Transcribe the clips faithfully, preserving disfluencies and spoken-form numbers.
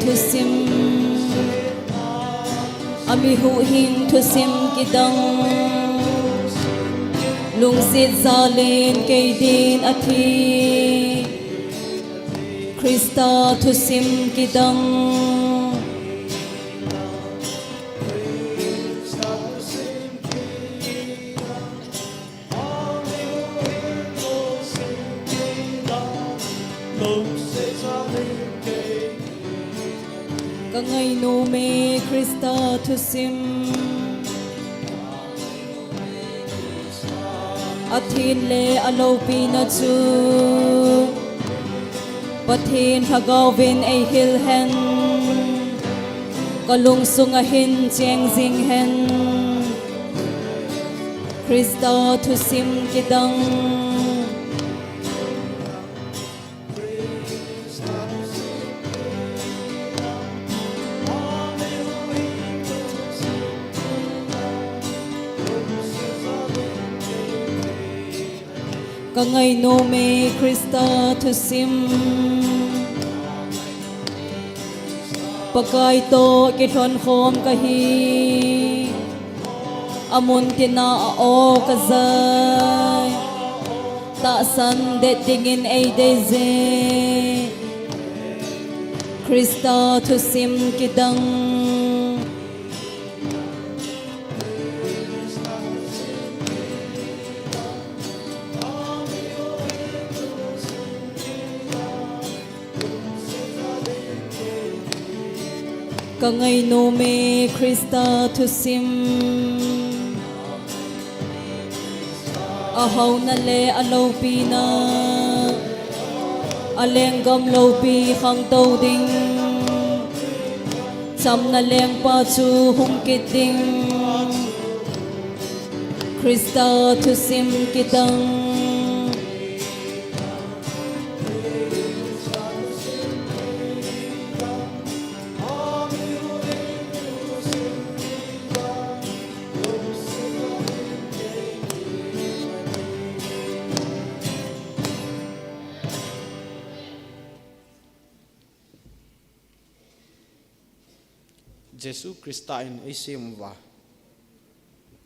Thusim, amihuhhing thusim kidang, lungset jalin kei din athi, Christa thusim kidang. Ka ngainom e Christa thusim. Athin le aloupina chu Pathen Lhagaovin eihil hen. Ka lungsung ahin cheng jing hen. Christa thusim kidang. Ka ngainom e Christa thusim. Pakai toh kilhonkhom kahi. Amun tina a-o kajai. Tahsan det dingin eidei je. Christa thusim kidang. Ka ngainom e Christa thusim. Ahauna le aloupina, alenggam loupi khangtou ding, chamna lengpa chu hung kit ding. Christa thusim kidang. Jesu Christa in eisem uva,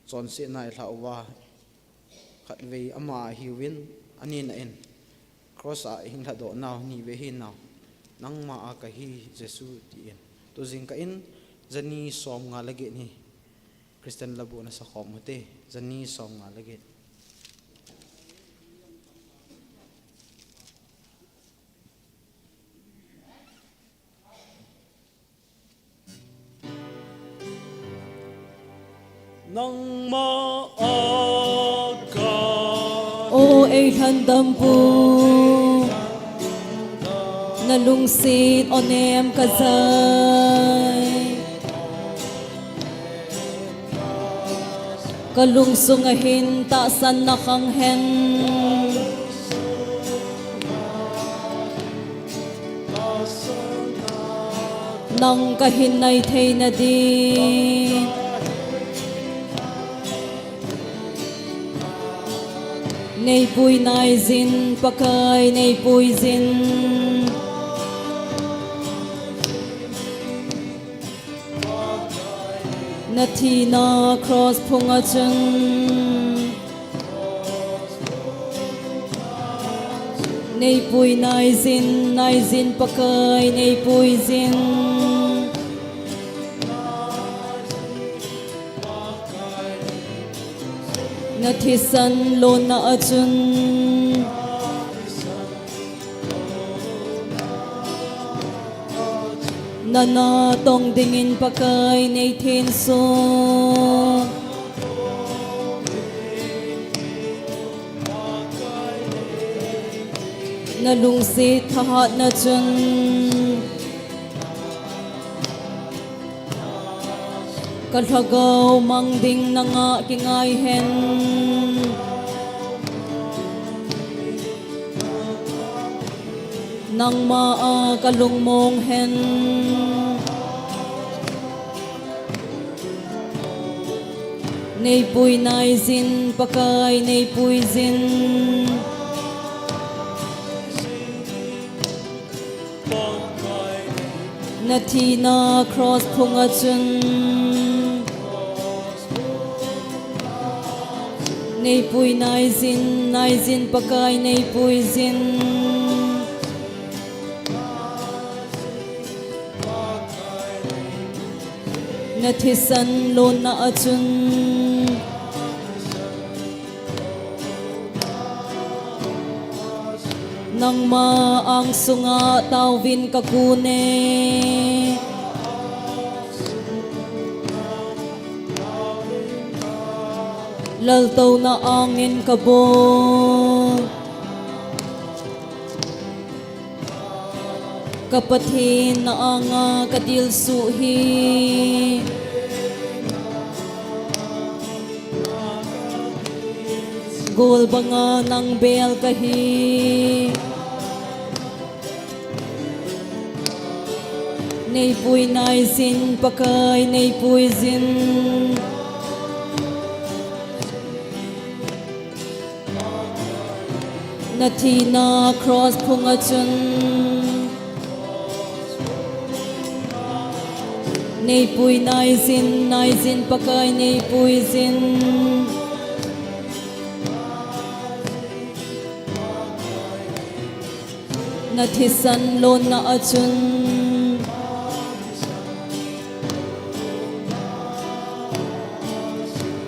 chonsetna eilha uva, khatvei ama ahiuvin, anina in, cross a eihing lhadoh nau nivei hinau, nangma a kahi Jesu tin. Tujingkah in, jani somnga le get hi Christian labu nasakhom ute, jani somnga le get. Nangma a ka. O eilhandampu, nalungset onem kajai. Kalungsung ahin tahsan nakhang hen. Nang kahin nai theina din. Neipui naijin, Pakai neipui jin. Nathina cross phunga chun. Neipui naijin, naijin Pakai neipui jin. Nathisan lonna a chun. Nana tong dingin Pakai neithenso. Nalungset thahatna chun. Kalhagao mang ding nanga kingai hen. Nangma a kalungmong hen. Neipui naijin, Pakai neipui jin. Na thina cross phunga chun neipui naijin, naijin Pakai neipuijin. Na thisan lonna a chun nangma angsunga taovin ka kune. Laltouna angin ka bol. Ka Pathen na anga ka dilsuh hi. Gol banga nang bel ka hi. Neipui naijin Pakai neipuijin. Na thina cross phunga chun neipui naijin, naijin Pakai neipuijin. Na thisan lonna a chun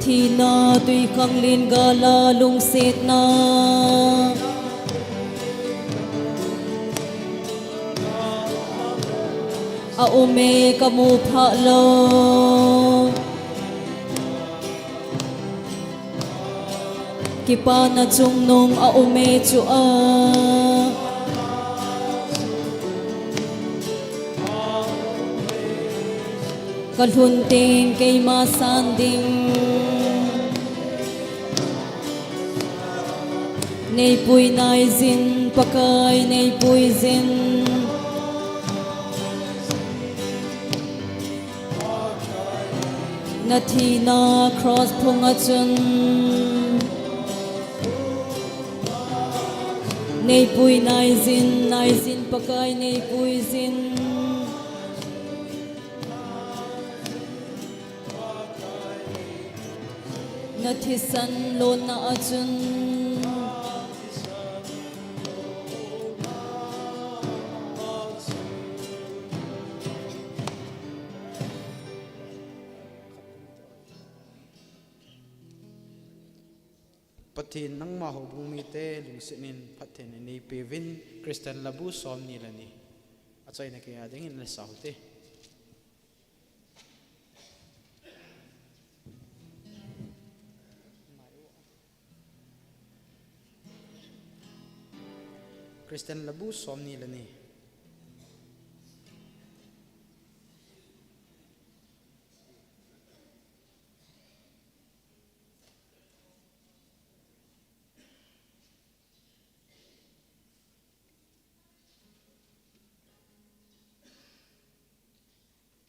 thina tuikhanglen gala lungsetna a um e, ka mu phah lou. Kipana chungnung a um e chu a. Ka lhun teng keima san ding. Neipui naijin, Pakai neipuijin. Na thina cross phunga chun neipui naijin, naijin Pakai neipuijin. Na thisan lonna a chun Pathen nangma houbung mite lungsetin phattheina neipeuvin, Christian Labu somni le ni. Achaina keiya dingin le sa u hite. Christian Labu somni le ni.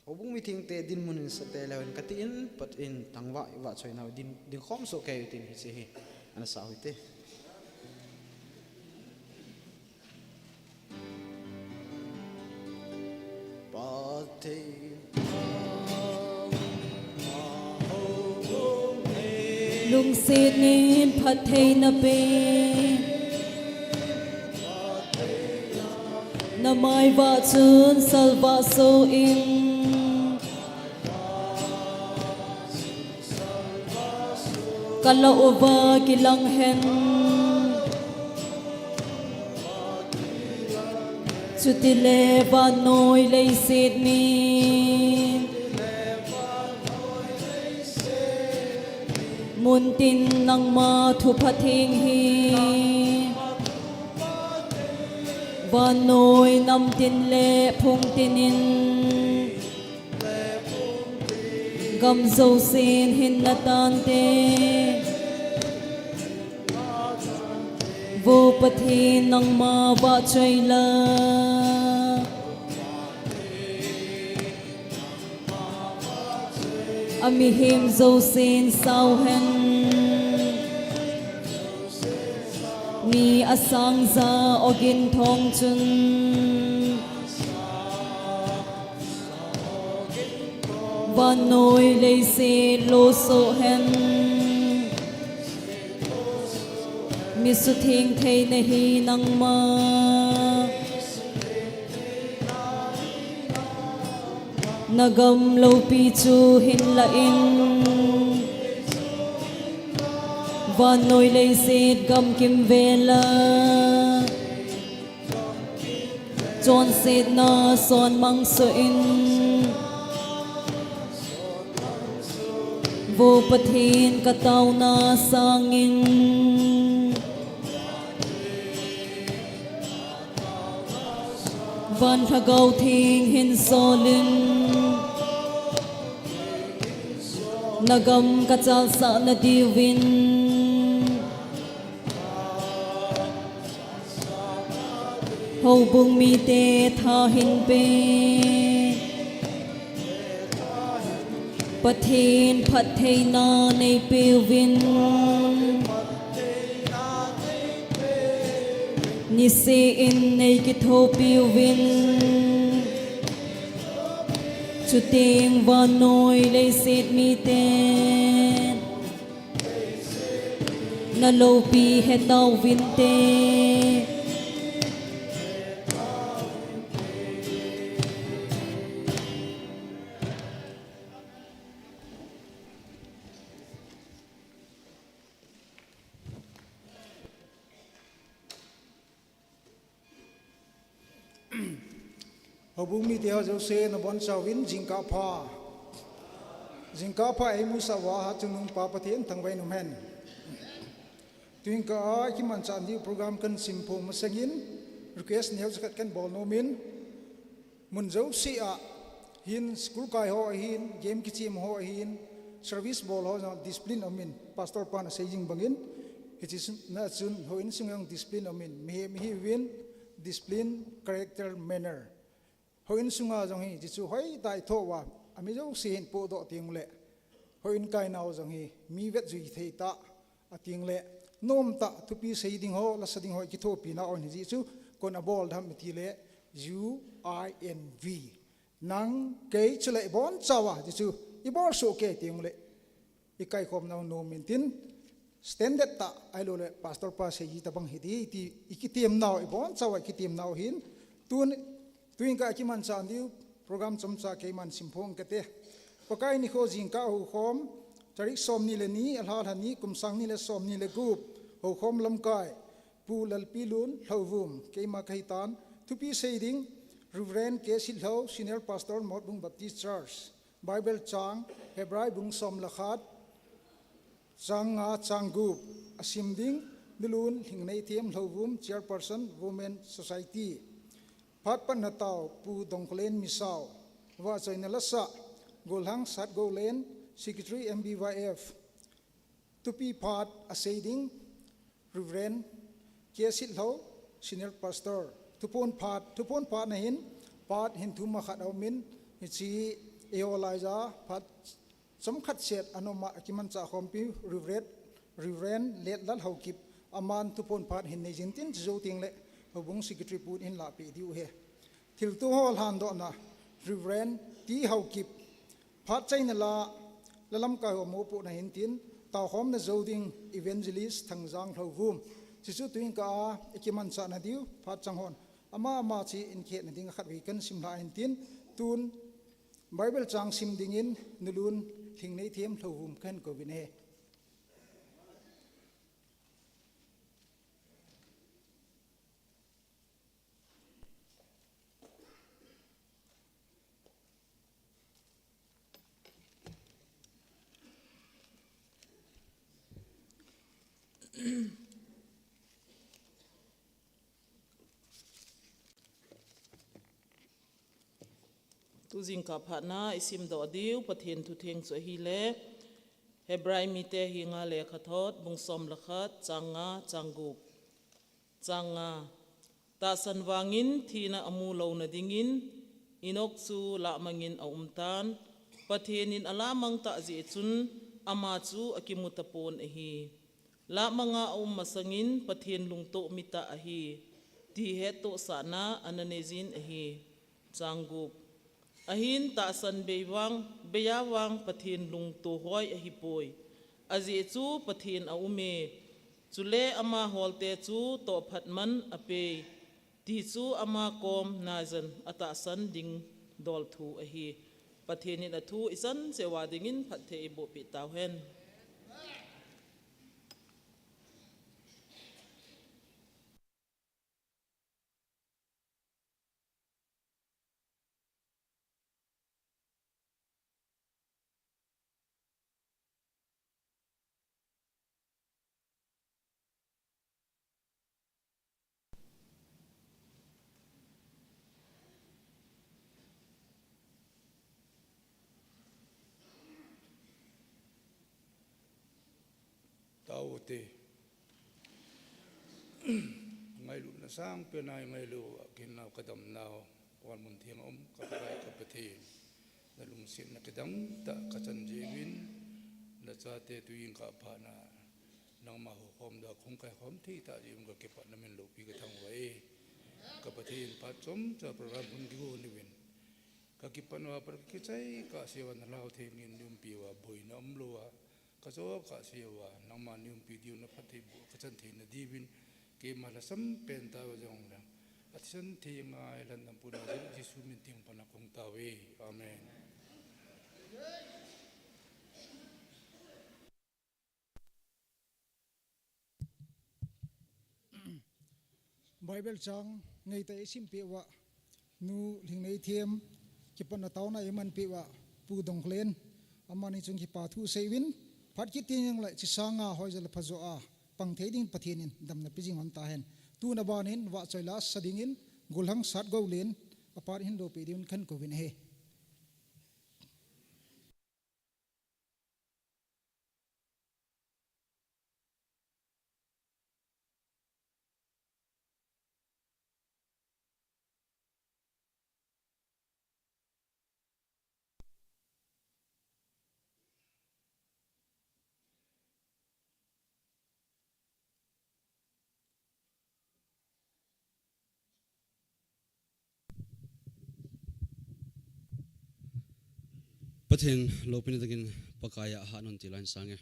Houbung mithengte dinmun in sate leu hen katin, Pathen thangvah i vahchoina u din, dingkhom soh kei utin hiche hi ana sa u hite. Pathen lungsetin phattheina pe. Na maivah chun salvah soh in. Ka lah uva kilang hen. Chutile vannoi leiset ni muntin nangma thupha theng hi vannoi namtin le phungtin in gam jousen hinna tante. Vo Pathen nangma vahchoi la. A mihem jousen sao hen. Mi asang ja ogin thong chun. Vannoi leiset losoh hen. Misutheng thei nahi nangma. Nagam loupi chu hin la in. Vannoi leiset gam kimvel a. Chonsetna sonmang soh in. Vo Pathen ka tauna sangin. Van Lhagao Theng hin sol in. Nagam ka chalsah nadiuvin. Houbung mite tha hin pe. Pathen phattheina neipeuvin. Niseh in neikithopiuvin. Chuteng vannoi leiset mite. Naloupi hetauvinte. Houbung mite ho jouse nabonchauvin jingkah pha. Jingkah pha eimusah uva hatchungnung Pa Pathen thangvah in umhen. Tuin kah a kimanchah diu program kahin simphong masangin request neocha khat kahin bol nomin, mun jouse a hin school kai ho ahin, game kichem ho ahin, service bol ho jong discipline umin, pastor pan asei jing bangin, hiche na chun houin sunga jong discipline umin, mihem ihiuvin, discipline, character, manner. Houin sunga jong hi, hichu hoitah a ithoh uva, ami jouse hin pohdoh teng uleh. Houin kainau jong hi, mi vetjui thei tah, ateng leh, nomtah, thupi sei ding ho, lasa ding ho, kithopina ahin, hichu, koin abol dem itile, U I N V. Nang, kei chule ibonchauva, hichu, ibol soh kei teng uleh. Ikaikhomnau nom intin, standard tah, ahilouleh, pastor pa seiji tabang hiding, ti, ikitemnau, ibonchauva, ikitemnau hin, tun, tuin kah a kimanchah diu, program chomcha keiman simphong kate. Pakai nikho jingkah houkhom, tarik somni le ni, alha lha ni, kum sang ni le somni le gup, houkhom lamkai, Pu Lalpilun Lhouvum, keima kahitan, thupi sei ding, Reverend K. Sitlhou, Senior Pastor, Motbung Baptist Church. Bible chang, Hebrai bung som le khat, chang nga, chang gup, asim ding, Nulun Lhingneithem Lhouvum, Chairperson, Women Society. Phat patna tao, Pu Dongkholen Misao, vahchoina lasa, Golhang Satgoulen, Secretary M B Y F. Thupi phat asei ding, Reverend K. Sitlhou, Senior Pastor. Thuphon phat, thuphon phat na hin, phat hin thum khat aumin, hiche eiho laija, phat chomkhat set anoma kimanchah khompi, Reverend, Reverend Letlat Haokip, aman thuphon phat hin neijin tin, chujou teng leh, houbung secretary pun hin lahpeh diu ahi. Thilto ho lhandohna, Reverend T. Haokip, phat chaina la, la lamkai ho mopohna hin tin, taokhomna jou ding Evangelist Thangjang Lhouvum. Hichu tuin kah a, ikimanchahna diu, phat chang hon. Ama ama chu inkhetna ding khatvei kahin simlha hin tin, tun Bible chang sim dingin, Nulun Lhingneithem Lhouvum kahin kouvin ahi. Tu jingkah phatna isimdoh diu, Pathen thutheng chu ahile, Hebrai mite henga lekhathot, bung som le khat, chang nga, chang gup. Chang nga, tahsan vangin thina amu louna dingin, Enok chu lahmangin aumtan, Pathen in alahmang tah jeh chun, ama chu akimu tapon ahi. Lahmanga aum masangin Pathen lungtoh mi tah ahi, ti hettohsahna ana neijin ahi. Chang gup. Ahin tahsan bei vang, bei a vang Pathen lungtohoi ahipoi. Ajeh chu Pathen aume. Chule ama holte chu tohphat man apei. Ti chu ama kom najan atahsan ding dol thu ahi. Pathen in athu ichan cheh uva dingin phatthei eiboh peh tauhen. Tao te. Ngailutna sangpen a ngailou, akinau kadamnau, van mun theng a um ka Pakai ka Pathen. Na lungsetna kidang tah ka chan jeh uvin, na chate tui in ka phana, nangma hukhom da khong kai khom thei tah jeh uvin ka kipah, na min loupi ka thangvah e. Ka Pathen, phat chomcha program hung kigon uvin ka kipah uva, pat ka kichai kahsea na Lhagao Theng in na umpi uva boina umlou a, ka cho kahsea uva nangma na umpi diu na phattheiboh ka chan theina diuvin, keima lhasam pen tauva jongleng, athisan thei ngai lhan nampuna Jesu min theng pan a kong tauve. Amen. Bible chang ngeitah a eisim peh uva, Nu Lhingneithem, kipana taona eiman peh uva, Pu Dongklen, amani chunga kipa thu sei uvin, phat kit teng le chi sanga hoijo le phajo a pang thei dingin Pathen in damna pe jing hon tahen. Tuna banin vahchoi la sa dingin, Golhang Satgoulen, apat hin loupi dingin kahin kouvin ahi. Pathen loupina dingin Pakaiya hat un ti laiyin sange.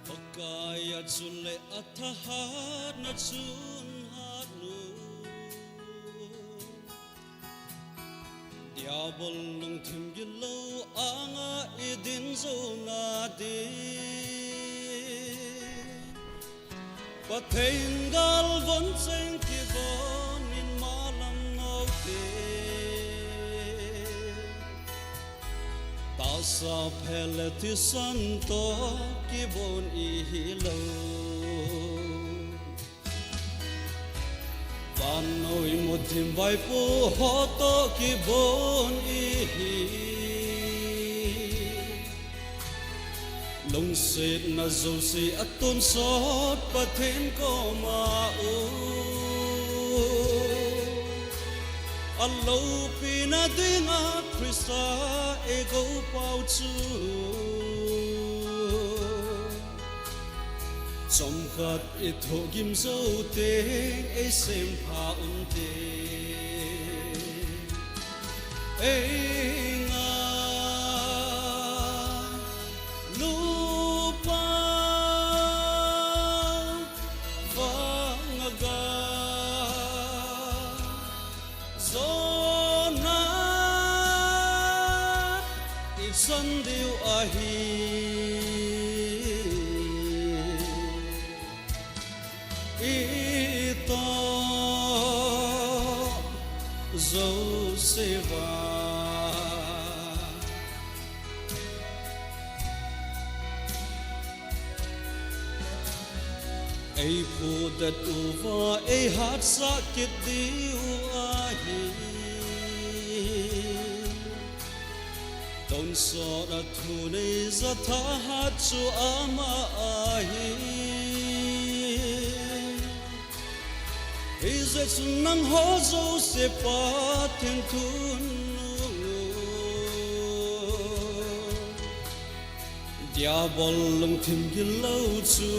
Pakaiya chule athahatna chun hat un. Diabol lungthim gilou anga idin jou nadin, Pathen galvon cheng kivon in malam noute. Tahsa phe le thisan toh kivon ihilou. Vannoi muthim vaipo ho toh kivon ihi. Lungsetna jouse atonsot Pathen koma u. Aloupina dinga Christa eigoupau chu. Chomkhat ithohgim jou teng eisempha unte. Eingai lupa vang aga jona ichan diu ahi. Itoh jouse va eiphudet uva eihatsah kit diu ahi. Hon sot a thu nei ja thahat chu ama ahi. Hijeh chun nangho jouse Pathen thunung u, Diabol lungthim gilou chu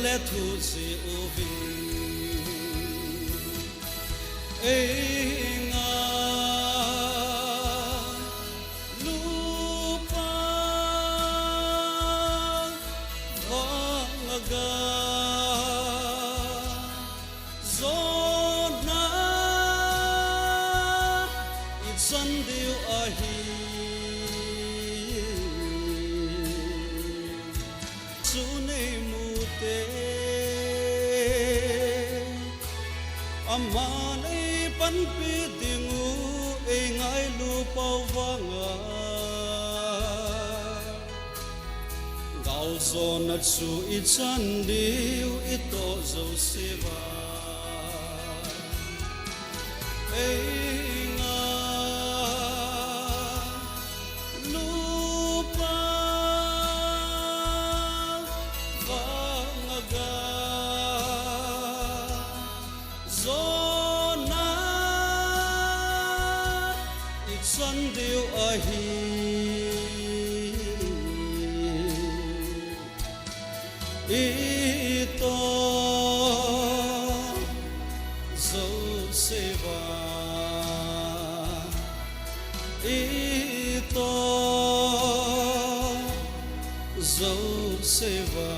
lethuh jeh uvin. Ei ngailu pa vang aga jona ichan diu ahi. Chu nei mu te, aman ei panpi ding u, ei ngailu pau vanga. Galjona chu ichan diu itoh jouse va. Ei ngailu pa vang aga jona ichan diu ahi. Itoh jouse va, itoh jouse va.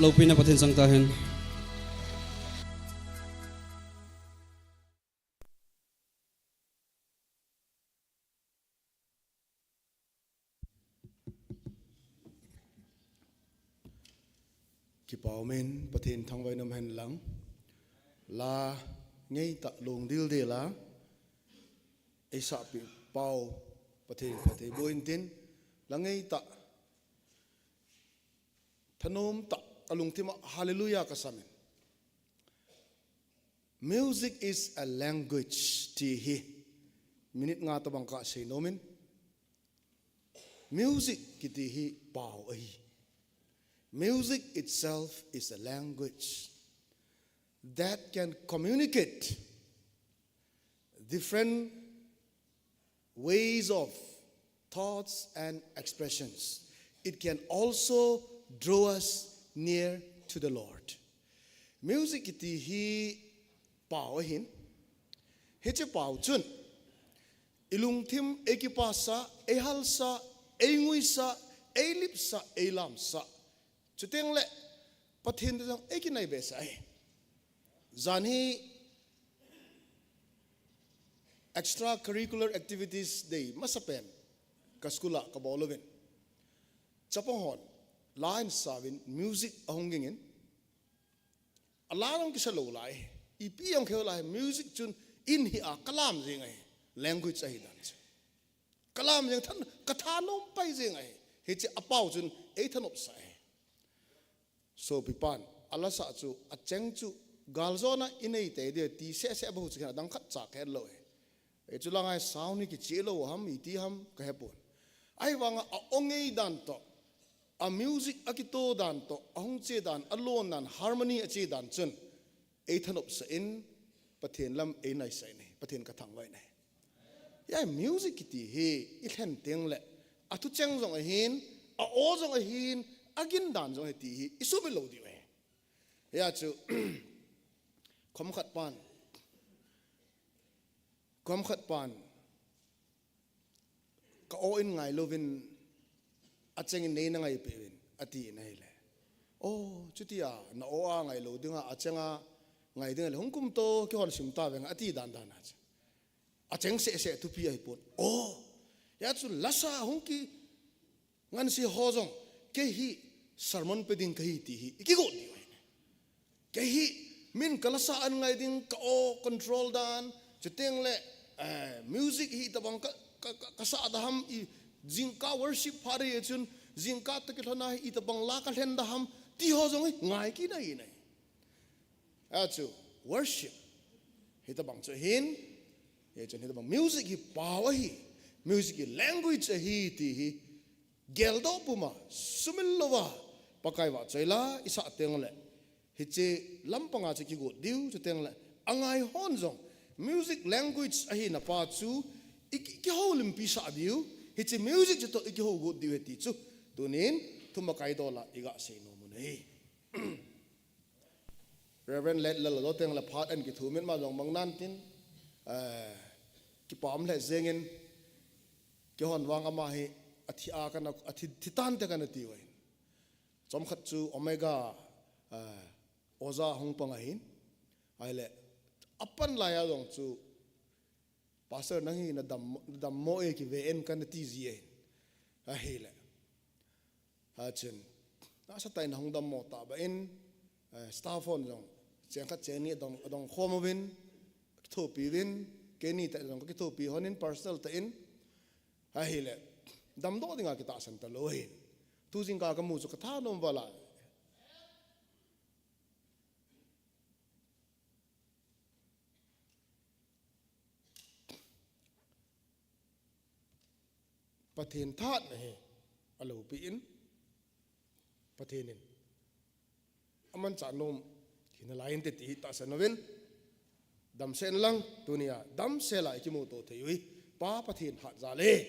Loupina Pathen chang tahen. Kipah umin, Pathen thangvah in um hen lang. La ngeitah lungdil dil a eisahpeh pau Pathen phatthei boh in tin, la ngeitah thanom tah a lungthim a hallelujah kasamin. Music is a language ti hi minute nga tobang kasei nomin. Music kiti hi pau ahi. Music itself is a language that can communicate different ways of thoughts and expressions. It can also draw us near to the Lord. Music kiti hi pau ahin. Hiche pau chun ilungthim eikipasah, eihalsah, einguisah, eilipsah, eilamsah. Chuteng le Pathen toh jong eikinai behsah ahi. Jan hi extracurricular activities day masapen ka school a kabol uvin, chapang hon la ahin sauvin music ahung gingin, ala jong kisa lou lai, ipi jong khel lai, music chun in hi a kalam jeng ahi, language ahi dan chu. Kalam jeng than, kathanom pai jeng ahi. Hiche apau chun eithanopsah ahi. Sopipan, alasah chu, acheng chu, galjona inei tei ding ti sehseh bou chu khen, adang khatcha khen lou ahi. Hichu langa sound hi kiche lou ham, iti ham, kahepon. Ahivanga a-o ngei dan toh, a music akito dan toh, ahung che dan, alon dan, harmony ache dan chun eithanopsah in, Pathen lam einaisah in ahi, Pathen kathangvah in ahi. Hia music kiti hi ilhen teng le, athucheng jong ahin, a-o jong ahin, agin dan jong ahi ti hi isuhmil lou diu ahi. Hia chu, khomkhat pan, khomkhat pan, ka-o in ngailouvin, acheng in neina ngaipeuvin, atin ahile, o, chutia na-o a ngailou dinga, acheng a ngai ding ahile hung kumto, keihon sim tauveng, ati dandan a chu. Acheng sehseh thupi ahipon. O, hia chu lasa hung kingansei ho jong, kei hi sermon pe ding kahi ti hi ikigot diu ahi. Kei hi min kalasa an ngai ding, ka-o control dan, chuteng le, music hi itobang ka, ka, ka, kasah da ham, jingkah worship phat ahi chun, jingkah toh kilhona hi itobang la kalhen da ham, ti ho jong hi ngai kit ahi nai. Achu worship. Hitabang chu hin. Hichun hitabang music hi pao ahi. Music hi language ahi ti hi. Geldoh puma, sumil louva, Pakai vahchoi la, isah teng le. Hiche lampanga chu kigot diu, chuteng le. Angai hon jong, music language ahina pa chu, i ki, kihoulimpi sah diu, hiche music chutoh i kihou got diu ahi ti chu. Tunin, thuma kaidola, iga seinom u ahi. Reverend Let Lal lo teng le phat an kithumin ma jong mang nan tin, eh, kipah le jengin, kihon vang ama hi, athi a kana, athi, thi tante kana ti uve. Chomkhat chu Omega, eh, oja hung pang ahin. Ahile, apan laiya jong chu, Pastor nang hi nadam, nadammo e kive in kana ti ji ahin. Ahile. Achun. Nasatah in ahung dammo tah beh in, eh, staff hon jong. Cheng khat cheng ni adong, adong khom uvin. Kithopi uvin. Keini tah jong kithopi hon in personal tah in. Ahile. Damdoh dinga kitahsan talou ahin. Tu jingkah kamu chu kathanom vala. Pathen thahatna hi aloupi in, Pathen in amanchah nom hi nalai inte ti hi tahsan uvin, damsel in lang, tunia damsel a ikimuto thei u hi, Pa Pathen hat jal e.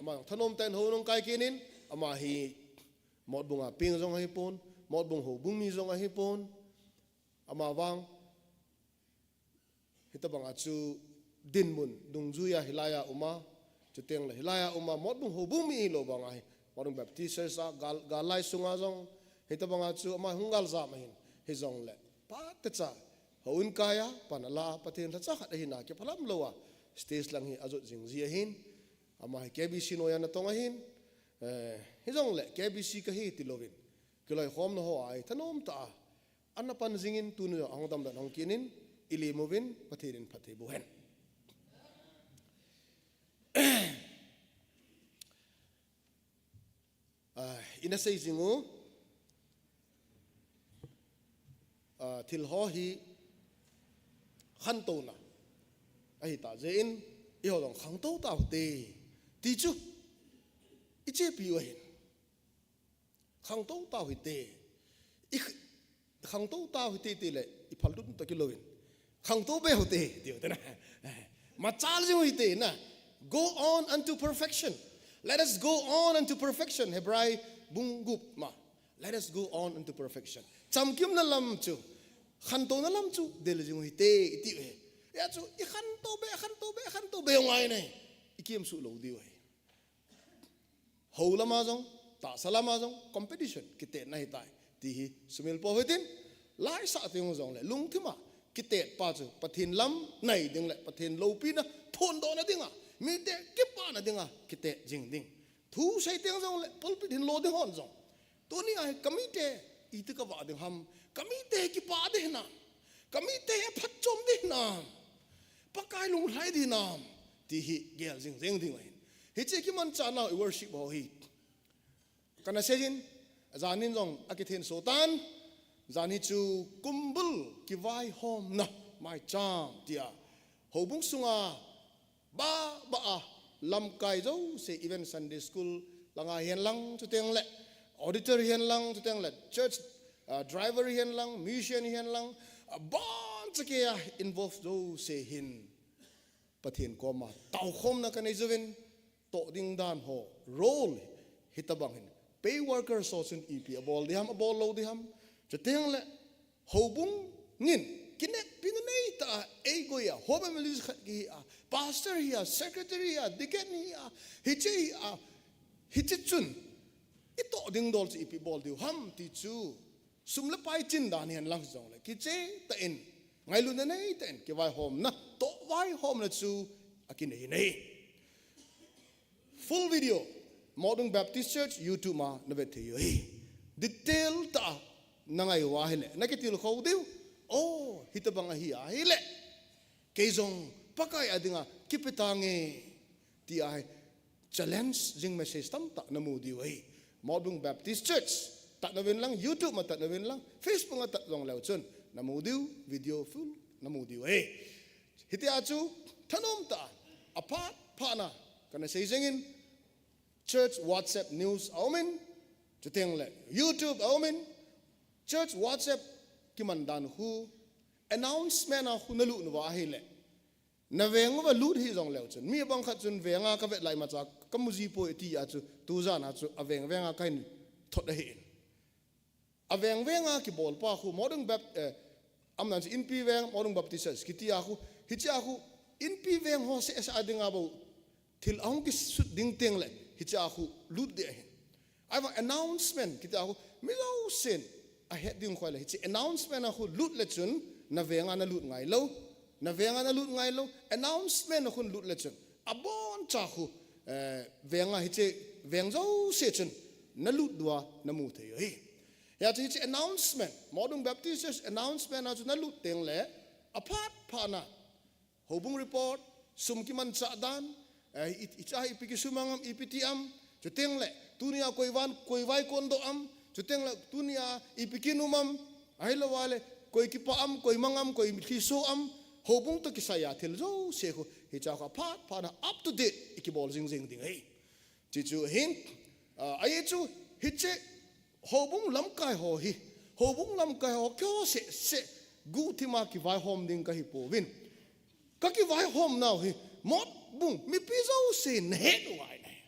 Ama thanom tah in hou nung kai kit in, ama hi Motbung a peng jong ahipon, Motbung houbung mi jong ahipon, ama vang, hitabang a chu dinmun, dungjuia hilaiya uma, chuteng le hilaiya uma, Motbung houbung mi hilou banga hi, Motbung Baptist Church a, gal, gal lai sunga jong, hitabang a chu ama hung galjam ahin, hijongle, phatecha, houin kaiya, pan ala, Pathen lhacha khat ahina, kiphalam louva, stage lang hi ajot jing ji ahin, ama hi K B C noiya natong ahin, eh, hijongle, K B C kahi tilouvin, kiloikhomna hoa hi, thanom tah a, Ana pan jingin tuni jong ahung damdan hung kit in, ilim uvin, Pathen in phatthei boh hen. Ah, ina sei jing u, ah, thil ho hi khantouna. Ahitah jeh in, eiho jong khangtou tau hite. Ti chu, ichepi u ahin. Khangtou tau hite. I kh-, khangtou tau hite tile, iphal lut tah kilouvin. Khangtou be u hite, tiu tena. Machal jing u hite na. Go on unto perfection. Let us go on unto perfection. Hebrai bung gup ma. Let us go on unto perfection. Chamkimna lam chu. Khantouna lam chu. Del jing u hite, itiu hi. Hijeh chun, ikhantou be, khantou be, khantou be ngai ne. Ikiam suh lou diu ahi. Hou lama jong, tahsa lama jong, competition, kitetna ahitai. Ti hi, sumil pou hitin, laisah teng jongle, lungthima, kitet pa chu, Pathen lam, nai ding le, Pathen loupina, phondohna dinga, mite kipana dinga, kitet jing ding. Thusei teng jongle, pulpit hin lo ding hon jong. Tunia hi, kamite, iti kavah ding ham, kamite kipah ding hinam, kamite aphatchom ding hinam. Pakai lunglhai ding hinam, ti hi gel jing jeng ding ahin. Hiche kimanchah nau i worship ho hi. Kana seijin, janin jong akithenso tan, jan hi chu kumbul kivaihomna maicham tia. Houbung sunga ba, ba a, lamkai jouse, even Sunday school langa hihen lang, chuteng le, auditor hihen lang, chuteng le, church, ah, driver hihen lang, musician hihen lang, abon chakeiya involve jouse hin. Pathen koma, taokhomna kanei jouvin, toh ding dan ho, role, hitabang hin. Pay worker ho chun ipi abol ding ham, abol lou ding ham. Chuteng le, Houbung in, kineppi nanei tah a, eigoiya, home evangelist khat kihi a, pastor hi a, secretary hi a, deacon hi a, hiche hi a, hiche chun, itoh ding dol chu ipi bol diu ham ti chu, sum le pai chin dan hihen lang jongle, kicheh tah in, ngailutna nei tah in, kivaihomna, toh vaihomna chu, akinei nei. Full video, Motbung Baptist Church YouTube ma navet thei u ahi. Detail tah a nangai uva ahile, nakitilkhou diu. Oh, hitabang ahi ahile. Kei jong Pakai a dinga kipe tange. Ti ahi challenge jing message tamtah namu diu ahi. Motbung Baptist Church, tat nauvin lang, YouTube ma tat nauvin lang, Facebook ma tat jongleu chun. namu diu, video full namu diu ahi. Hitia chu thanom tah a, aphat phat na kana sei jengin, church WhatsApp news a umin, chuteng le YouTube a umin, church WhatsApp kiman dan khu, announcement a khu nalut nauva ahile, na veng uva lut hih jongleu chun, mi bang khat chun, "Venga kavet lai, imacha kamu ji poi," tia chu, tujan a chu aveng venga kahin thot ahi. Aveng venga kibol pa khu, Modung Bap-, eh, amnan chu Inpi Veng, Modung Baptist Church kitia khu, hichea khu, Inpi Veng ho seh seh a dinga bou thil ahung kisut ding teng le, hichea khu lut ding ahin. Ahivang announcement kitia khu, mi jousen ahet ding khu ahile, hiche announcement a khu lut le chun, na venga nalut ngai lou, na venga nalut ngai lou, announcement a khun lut le chun, aboncha khu, eh, venga hiche, veng jouse chun nalut diu a namu thei u ahi. Hia chu hiche announcement, Modung Baptist Church announcement a chu nalut teng le, aphat phat na, houbung report, sum kimanchah dan, eh, i, i, cha ipi kisum ang am, ipi ti am, chuteng le, tunia koi van, koi vai kon doh am, chuteng le, tunia ipi kinum am, ahilou le, koi kipah am, koi mang am, koi lhiso am, houbung toh kisai a thil jouse khu, hichea khu aphat phat na up to date i kibol jing jing ding ahi. Chuche chu ahin, ah, ahi chu, hiche houbung lamkai ho hi, houbung lamkai ho keiho seh seh guhthim a kivaihom ding kahi pouvin. Ka kivaihom nau hi, Motbung mipi jousen nahet u ngai ahi.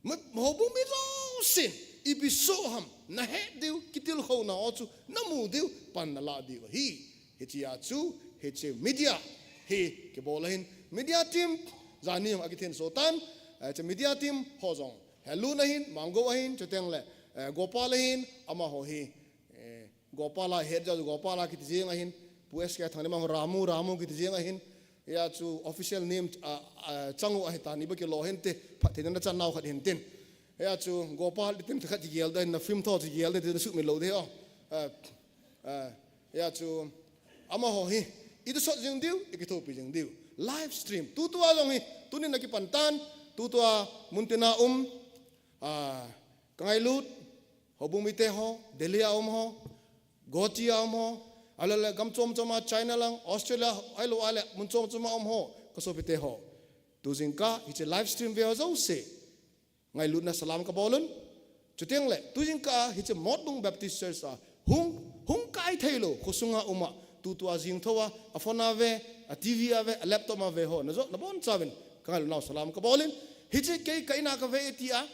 Mi, houbung mi jousen ipi soh ham nahet diu, kitilkhou nau chu namu diu, pan nalah diu ahi. Hichea chu, hiche media hi kibol ahin, media team, jani jong akithenso tan, eh, hiche media team ho jong, Helun ahin, Mango ahin, chuteng le, eh, Gopal ahin, amaho hi, eh, Gopal a het jeh, Gopal a kiti jeng ahin, Pu S K Thangnim a ho Ramu, Ramu kiti jeng ahin, hia chu official name, ah, ah, Changu ahitan, iba kilo hinte, phattheina nachan nau khat hintin. Hia chu Gopal tin khat kigel ding, na film tho kigel ding, tin sumil lou ding o. Ah, ah, hia chu amaho hi, i dusot jing diu, i kithopi jing diu. Live stream. Tutua jong hi, tunin akipan tan, tutua muntina um, ah, ka ngailut, houbung mite ho, Delhi a um ho, Guwahati a um ho, ahilou le gam chom chom a China lang, Australia, ahilou le mun chom chom a um ho, ka sopite ho. Tu jingkah, hiche live stream ve ho jouse, ngailutna salam kabol un. Chuteng le, tu jingkah, hiche Motbung Baptist Church a, hung, hung kai thei lou, khosunga um a, tutua jing thou a, a phone a ve, a T V a ve, a laptop a ve ho, najou, nabonchauvin, ka ngailut nau salam kabol in. Hiche kei ka in a kave e tia,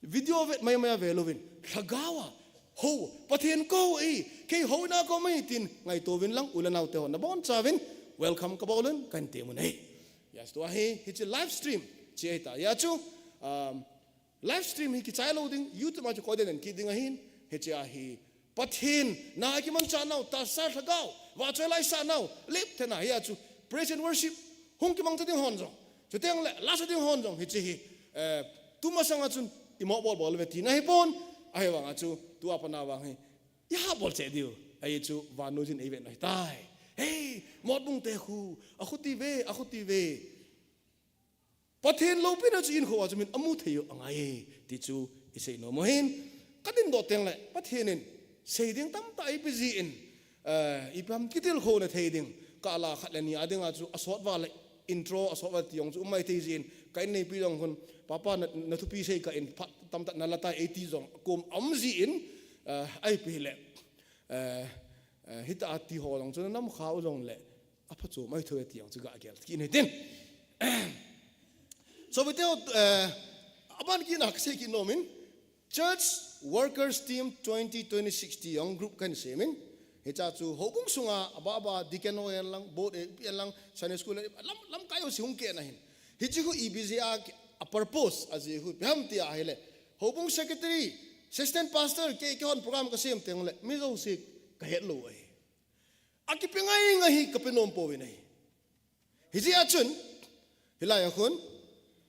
video vet mai mai a ve louvin, lhagao a, hou, Pathen kahou e, kei houin a kaum e tin, ngaito uvin lang, u le nao te ho, nabonchauvin, welcome kabol un, kahin tem un ahi. Hia chu tua hi, hiche live stream, hiche ahitai. Hia chu, um, live stream hi kichai lou ding, YouTube a chu koi den kit ding ahin, hiche ahi, Pathen, na kimanchah nau, tahsa lhagao, vahchoi laisah nau, lep thena, hia chu, praise and worship, hung kimangcha ding hon jong. Chuteng le, lasa ding hon jong, hiche hi, eh, tu masanga chun, i mo bol bol ve tina hipon, ahivanga chu, tua pat a vang hi, i ha bol cheh diu, ahi chu, vannoi jin ei vet u ahitai. Hei, Motbung te khu, akhuti ve, akhuti ve. Pathen loupina chu inkhou a chu min amu thei u angai e, ti chu i sei nom u ahin. Ka dingdoh teng le, Pathen in sei ding tamtah eipe jin, eh, ipi ham kitilkhouna thei ding, ka la khat le ni a dinga chu asot val le intro, asot val ti jong chu um mai thei jin, ka inneipi jong khun, "Papa na, na thupi sei ka in phat tamtah na la tai," ei ti jong, kum um jin, eh, eipe le, eh, eh, hita ti ho jong chu na nam kha u jong le, apha chu mai thou e ti jong chu ga gel kit in hitin. Sopite ho, eh, aban kit na ka sei kit nom in, Church Workers Team twenty twenty-six ti jong group kahin sem in. Hiche chu houbung sunga, aba aba, deacon ho hen lang, board, eh, hen lang, Sunday school, eh, lam, lamkai ho si hung keh na hin. Hiche khu ipi jeh a, a purpose, ajeh khu, ipi ham ti ahile. Houbung secretary, assistant pastor, kei, keihon program ka sem teng le, mi jouse ka het lou ahi. Akipe ngai ngai hi ka pe nom pouvin ahi. Hijeh a chun, hilai a khun,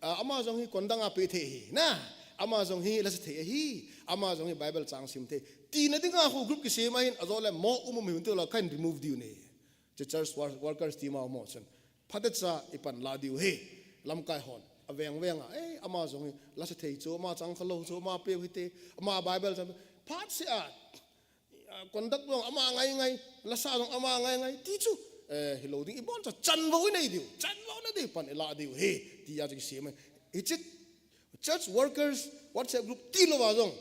a, ama jong hi kon dang a pe thei ahi, na, ama jong hi lasa thei ahi, ama jong hi Bible chang sim thei. Tina dinga khu group kisem ahin, ajole mo um um hi un ti la kahin remove diu ahi. Chu church wor-, workers team a mo chun. Phatecha i panla diu ahi. Lamkai hon. Aveng veng a, eh, ama jong hi lasa thei chu, ama chang kha lou chu, ama pe u hite, ama Bible chang. Phat seh a, a, Conduct jong ama ngaingai, lasa jong ama ngaingai, ti chu, eh, hilou ding, ibon cha chanvou inei diu, chanvou na diu, pan ila diu, he, ti a chu kisei mai. Hiche church workers WhatsApp group tilou a jong,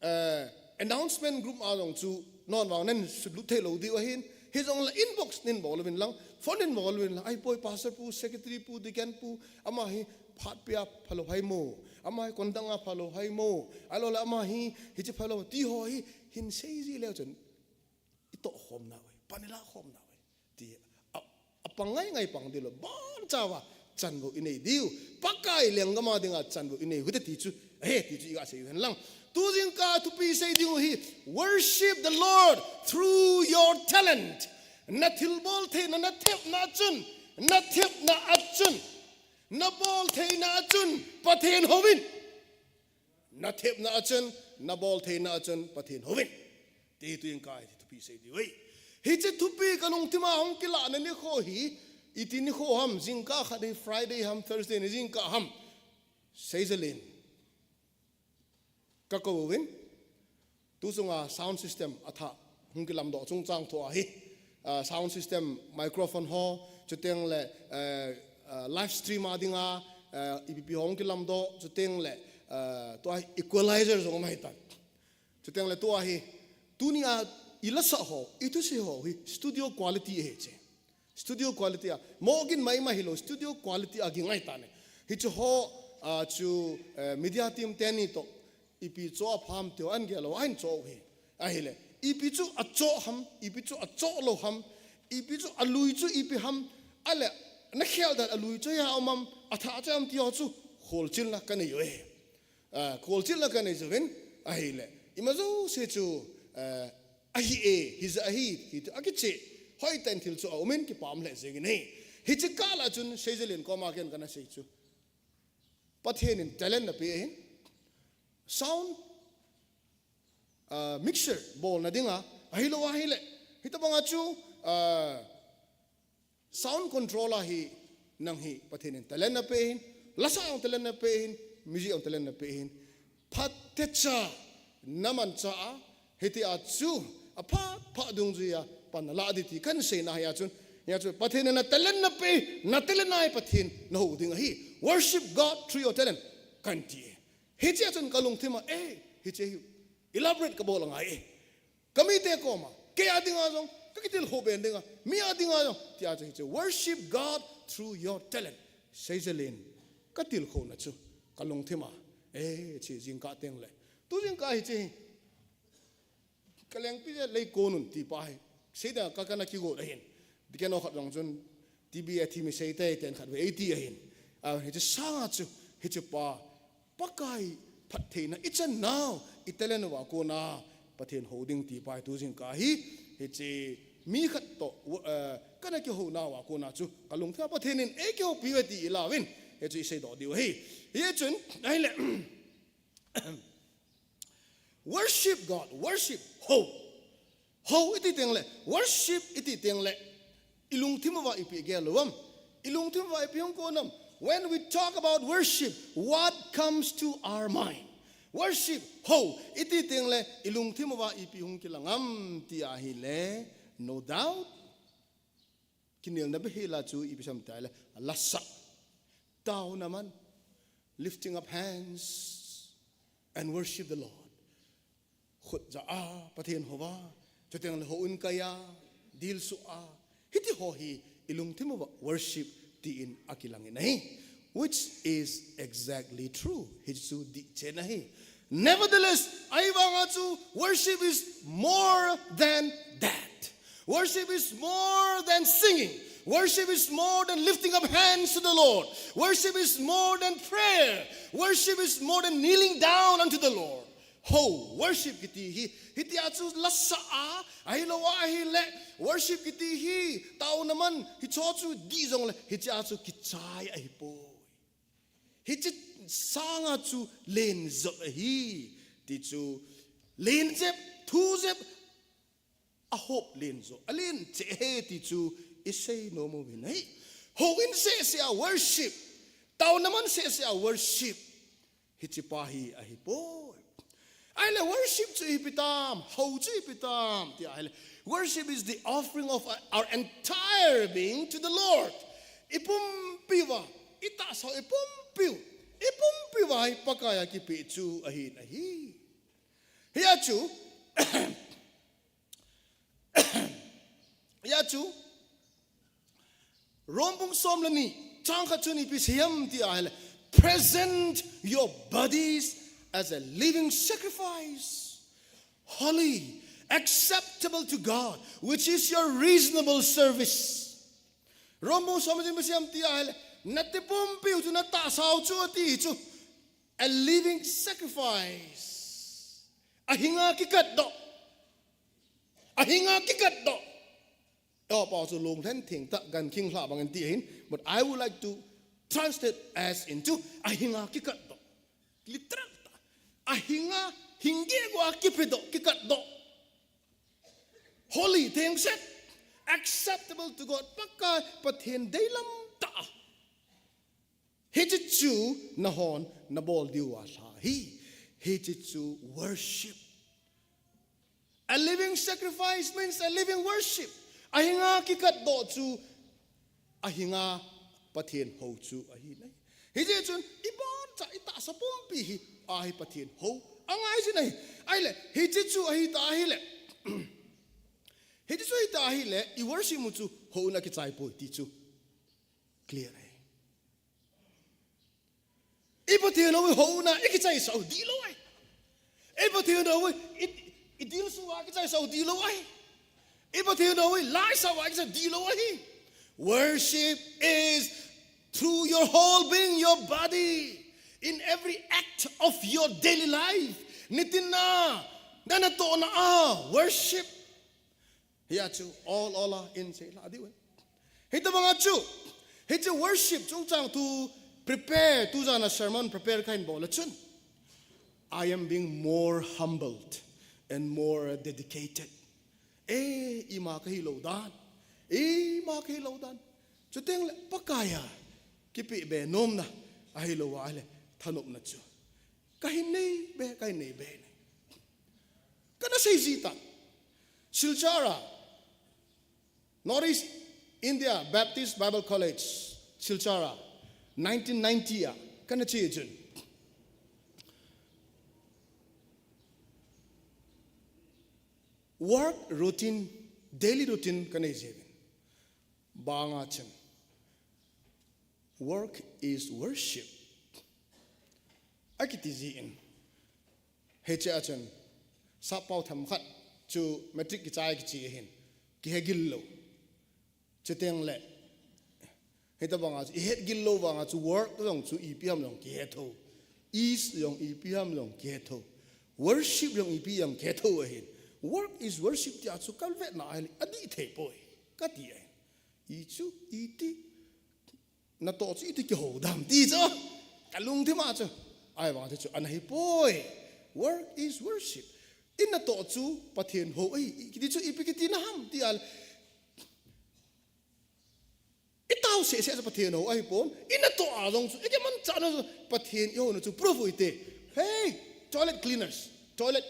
eh, announcement group a jong chu, non vang nen sutlut thei lou diu ahin, hijongle inbox nin bol uvin lang, phone nin bol uvin lang, ahipoi pastor pu, secretary pu, deacon pu, ama hi phat pia phalou hai mo, ama hi conduct a phalou hai mo, ahilou le ama hi, hiche phalou ti ho hi, hin sei ji leu chun, i toh khom nau ahi, pan i la khom nau ahi. Ti a, a pang ngaingai pang diu lou, bonchauva chanvou inei diu, Pakai lenggam a dinga chanvou inei u hite ti chu, he, ti chu i ga sei u hen lang. Tu jingkah thupi sei diu hi, worship the Lord through your talent. Na thilbol theina, na thepna chun, na thepna a chun, na bol theina a chun, Pathen houvin. Na thepna a chun, na bol theina a chun, Pathen houvin. Ti tu jingkah hi thupi sei diu ahi. Hiche thupi ka lungthim a hung kilahna nikho hi, iti nikho ham, jingkah khat hi Friday ham, Thursday ni jingkah ham. Seijalen. Ka kou uvin. Tu chunga sound system athah hung kilamdoh chungchang thu ahi. Ah, sound system, microphone ho, chuteng le, eh, ah, live stream a dinga, eh, ipi ipi ho hung kilamdoh, chuteng le, eh, tua hi equalizer jong um ahitan. Chuteng le tua hi, tunia i lasa ho, i thusei ho hi studio quality ahi che. Studio quality a, mo gin mai mai hilou, studio quality a ging ahitan e. Hiche ho, ah, chu, eh, media team teni toh, ipi cho a pham teo an gel lou, ahin cho u hi. Ahile, ipi chu a cho ham, ipi chu a cho lou ham, ipi chu a lui chu ipi ham, ahile, na khel dan a lui chu hia um am, a thah chu am ti ho chu, kholchilna ka nei u ahi. Ah, kholchilna ka nei uvin, ahile, ima jouse chu, eh, ahi e, hija ahi, ti chu akicheh, hoitah in thil chu a um in kipah lheh jeng in ahi. Hiche kah lah chun, Seijalen koma ken kana sei chu. Pathen in talent napeh in, sound, ah, mixer bolna dinga, ahilou ahile, hitobanga chu, ah, sound control a hi nang hi Pathen in talent napeh in, lasa jong talent napeh in, music jong talent napeh in, phatecha na manchah a, hitia chu aphat phat dungjuia pan nalah ding ti kahin seina ahi a chun, hia chu Pathen in na talent napeh, na talent a hi Pathen nahou ding ahi. Worship God through your talent, kahin ti e. Hichea chun ka lungthim a, eh, hiche hi elaborate kabol angai e. Ka mite koma, kei a dinga jong, ka kitilkhou ben dinga, mi a dinga jong, tia chu hiche worship God through your talent. Seijalen, ka tilkhouna chu, ka lungthim a, eh, hiche jingkah teng le. Tu jingkah hiche hi, ka lengpi je lei kon un ti pa hi. Seida ka kana kigot ahin. Deacon khat jong chun, T B a thi mi sei te ten khat ve ei ti ahin. A, hiche sanga chu, hiche pa, Pakai phattheina i chan nau, i talent uva kona, Pathen hou ding ti pa hi tu jingkah hi, hiche mi khat toh, eh, kana kihou nauva kona chu, ka lungthim a Pathen in ei kihoupi uve ti i lauvin, hichu i seidoh diu ahi. Hichun, ahile, worship God, worship, hou. Hou iti teng le, worship iti teng le, i lungthim uva ipi gel lou am? I lungthim uva ipi hung kon am? When we talk about worship, what comes to our mind? Worship, hou iti teng le, i lungthim uva ipi hung kilang am ti ahile, no doubt. Kinelna behseh a chu ipi ham ti ahile, lasa. Taona man, lifting up hands and worship the Lord. Khut ja a, Pathen hou a, chuteng le hou in kai a, dilsu a. Hiti ho hi i lungthim uva worship tin akilang in ahi. Which is exactly true. Hichu dih chen ahi. Nevertheless, ahivanga chu worship is more than that. Worship is more than singing. Worship is more than lifting up hands to the Lord. Worship is more than prayer. Worship is more than kneeling down unto the Lord. Hou, worship kiti hi, hitia chu lasa a, ahilou ahile, worship kiti hi, taona man, hicho chu dih jongle, hitia chu kichai ahipoi. Hiche sanga chu len jep ahi, ti chu, len jep, thu jep, ahop len jo, alen cheh ahi ti chu i sei nom uvin ahi. Houin seh seh a worship, taona man seh seh a worship, hiche pa hi ahipoi. Ahile worship chu ipi ham, hou chu ipi ham, ti ahile. Worship is the offering of our entire being to the Lord. Ipumpi uva, itahsa ipumpiu, ipumpi uva hi Pakaiya kipeh chu ahin ahi. Hia chu, hia chu, Rom bung som le ni, chang khat chun ipi asei em ti ahile, present your bodies as a living sacrifice, holy, acceptable to God, which is your reasonable service. Rom bung som le ni ipi asei em ti ahile, natipumpiu chu, natahsau chu ati chu, a living sacrifice. Ahinga kikatdoh. Ahinga kikatdoh. Eopa chu lunglhen thengtah, gankhing lha bangin ti ahin, but I would like to translate as into ahinga kikatdoh. Literal tah. Ahinga hingge gua kipedoh, kikatdoh. Holy, thengset, acceptable to God, Pakai Pathen deilam tah. Hiche chu nahon nabol diu alha ahi. Hiche chu worship. A living sacrifice means a living worship. Ahinga kikatdoh chu, ahinga Pathen hou chu ahi nai. Hiche chun iboncha, itahsa pumpi hi, ahi Pathen hou angai jin ahi. Ahile, hiche chu ahita ahile, hiche chu ahita ahile, i worship u chu houna kichai poi ti chu clear ahi. I Pathen hou houna i kichaisah u dihlou ahi. I Pathen hou i, i dilsu a kichaisah u dihlou ahi. I Pathen hou i laisah a kichaisah dihlou ahi. Worship is through your whole being, your body, in every act of your daily life. Nitin a, na natohna a worship. Hia chu all, all a in sei la diu. Hitabanga chu, hiche worship chungchang thu prepare, tujana sermon prepare kahin bol a chun, I am being more humbled and more dedicated. E, ima kahilou dan. Ima kahilou dan. Chuteng le Pakaiya kipeh be nomna ahilou ahile thanopna chu kahin nei be, kahin nei be. Kana sei jita. Silchar a, North East India Baptist Bible College, Silchar a, nineteen ninety a, kana che chun. Work routine, daily routine kana jeh in. Banga chun. Work is worship. Akiti jin. Hiche a chun, sappao themkhat chu matric kichai kiche ahin, kihe gil lou. Chuteng le, hitabanga chu, ihet gil lou vanga chu work jong chu ipi ham jong kihe thou. Is jong ipi ham jong kihe thou. Worship jong ipi ham kihe thou ahin. Work is worship tia chu kavetna ahile adih thei poi. Kati ahin. I chu, iti. Natoh chu iti kihou dam ti chu. Kalungthim a chu. Ahivang chu, chu ana hi poi. Work is worship. I natoh chu Pathen hou ahi. I kiti chu ipi kitina ham ti ahile. I tao sese chu Pathen hou ahipon. I natoh a jong chu. I kimanchahna chu Pathen i houna chu proof u hite. Hey, toilet cleaners. Toilet,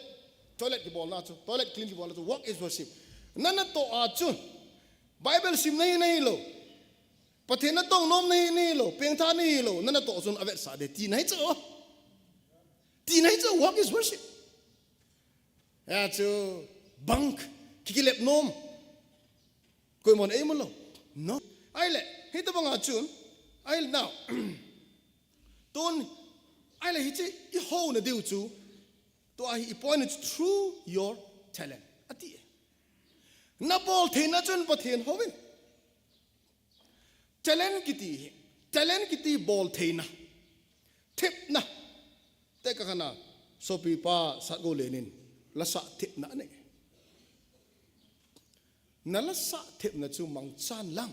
toilet kibolna chu. Toilet clean kibolna chu. Work is worship. Na natoh a chu. Bible sim nahi, nahilou. Pathen natong nom nahi, nahilou, pengthah nahilou, na natoh chun avetsah de, tina hi chu. Tina hi chu, work is worship. Hia chu, bunk, kikilep nom. Koimon eimu lou. No. Ahile, hitabanga chun, ahile now. Tun, ahile hiche, i houna diu chu, tua hi i point chu through your talent. Ati. Nabol theina chun Pathen houvin. Talent kiti hi, talent kiti bol theina, thepna. Tekahna, sopipa Satgoulen in, lasah thepna anei. Na lasah thepna chu mangchan lang.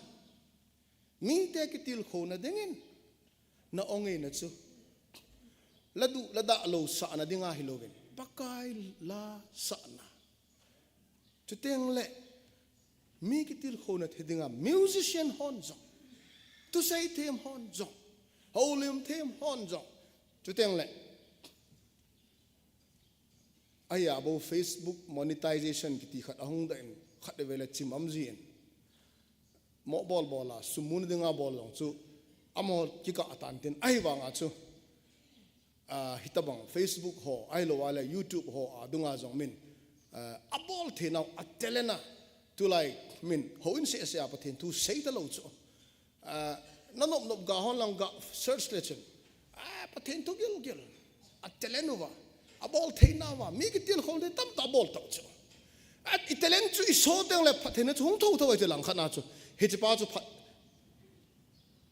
Mite kitilkhouna dingin, na ong eina chu. Ladu, ladah lou sahna dinga hilouvin. Pakai la sahna. Chuteng le, mi kitilkhouna thei dinga musician hon jong, thusei them hon jong, houlim them hon jong. Chuteng le, Ahi a bou Facebook monetization kiti khat ahung da in, khat vele chim am jin. Mo bol bol a, sum mun dinga bol jong chu, amo kikah atan tin, ahi vanga chu, ah, hitabang Facebook ho, ahilou a le YouTube ho, a dunga jong min, ah, abol thei nau, a talent a, tulai min, houin seh seh a Pathen thu sei talou chu. Ah, na nop nop ga hon lang ga search le chun. Ah, Pathen thu gil gil. A talent uva. Abol thei nauva. Mi kitilkhou thei tamtah abol tau chu. Ah, i talent chu i show teng le Pathen chu hung tho tho a chu lang khat na chu. Hiche pa chu phat.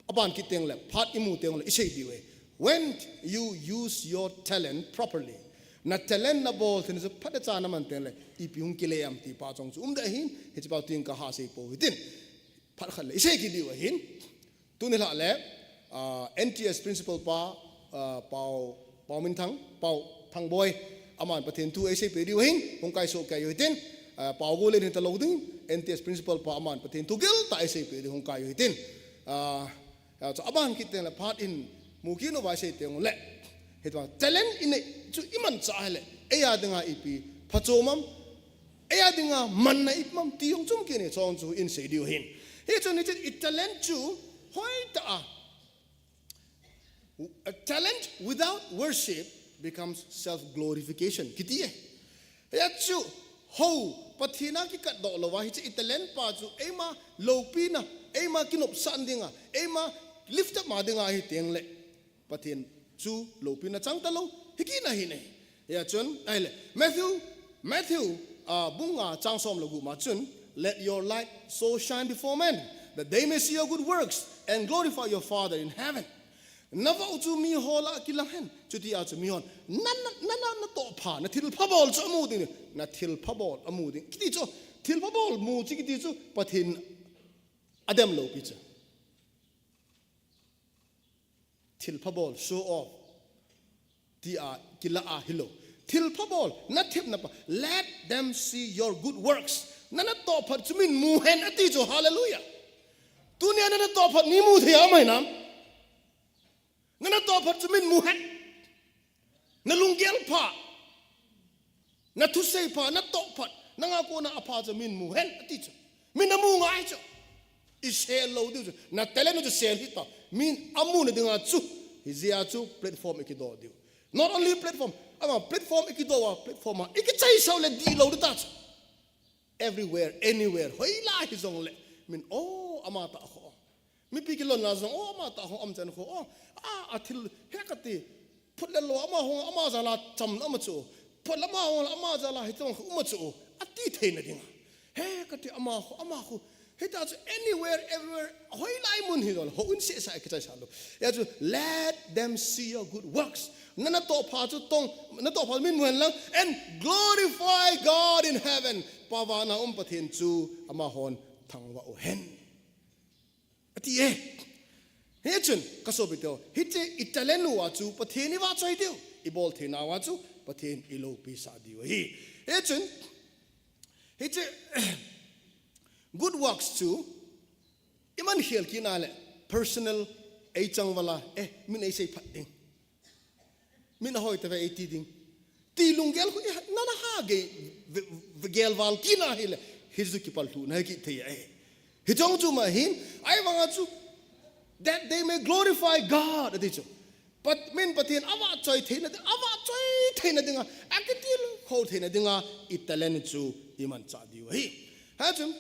Aban kit teng le, phat i mu teng le, i sei diu ahi. When you use your talent properly. Na talent na bol thei na chu phat a cha na man teng le, ipi hung kile am ti pa chong chu. Um da hin, hiche pa ting ka ha sei po hitin. Phat khat le, i sei kit diu ahin. Tuni lah le, ah, N T S principal pa, ah, Pau, Pau Min Thang, Pau Thang Boi. Aman Pathen thu ei sei pe diu ahin, hung kai so kai u hitin. Ah, Pau go le hin ta lo ding, N T S principal pa aman Pathen thu gil ta ei sei pe diu hung kai u hitin. Ah, ah, chu aban kit teng le phat in mu kit u va sei teng le. Hitabang talent i nei chu i manchah le, ei a dinga ipi phachom am, ei a dinga manna ipi um am ti jong chom kit ni chong chu in sei diu ahin. Hichun hiche i talent chu hoitah a, a talent without worship becomes self-glorification. Kiti e. Hia chu, ho, Pathen a kikat doh louva, hiche i talent pa chu, eima loupina, eima kinopsan dinga, eima lift up ma dinga hi teng le. Pathen chu loupina chang talou, hi kit na hi ne. Hia chun, ahile, Matthew, Matthew, ah, bung nga chang som le gup ma chun, "Let your light so shine before men, that they may see your good works and glorify your Father in heaven." Na vah u chu miho lah a kilang hen, chuti a chu mihon, na, na, na, na, na toh pha, na thilpha bol chu amu ding, na thilpha bol amu ding. Kiti chu, thilpha bol mu chu kiti chu, Pathen a dem lou pi chu. Thilpha bol, show off. Ti a, kila a hilou. Thilpha bol, na thepna pha. "Let them see your good works." Na, na toh phat chu min mu hen ati chu, hallelujah. Tunia na, na toh phat mi mu thei a mai nam. Na, na toh phat chu min mu hen. Na lunggel pha. Na thusei pha, na toh phat, nanga kona apha chu min mu hen, ati chu. Min amu ngai chu. I sel lou diu chu. Na talent chu sel hita. Min amu na dinga chu. Hijeh a chu platform i kidoh diu. Not only platform. Ama platform i kidoh a, platform a i kichai sau le di lou di ta chu. Everywhere, anywhere. Hoilai hijong le. Min, oh, ama ta ho. Mipi kilon la jong, oh, ama ta ho, am chan ho. Oh, a, a thil, he kati. Phut le lo ama ho, ama jal a cham na ama chu. Phut le ama ho, ama jal a hi tong ama chu. Ati thei na dinga. He kati ama ho, ama ho. Hita chu anywhere, everywhere. Hoilai mun hi lo, houin seh seh a kichai sa lou. Hia chu, "Let them see your good works." Na, na toh pha chu tong, na toh pha min mu hen lang. "And glorify God in heaven." Pa vana um Pathen chu amahon thangvah u hen. Ati e. Hichun, ka sopi teu, hiche i talent u a chu Pathen i vahchoi diu, i bol thei nau a chu Pathen i loupi sah diu ahi. Hichun, hiche good works chu, i man khel kit na le, personal, ei chang vala, eh, min ei sei phat ding. Min ahoi tave ei ti ding. Ti lunggel khu, eh, na na ha gei, ve, ve gel val kit na hile, hichu kipal thu na hi kit thei e. Hichong chu ma hin, ahivanga chu, "That they may glorify God," ati chu. Pat min Pathen avahchoi theina ding, avahchoi theina dinga, akitilkhou theina dinga, i talent chu i manchah diu ahi. Hichun,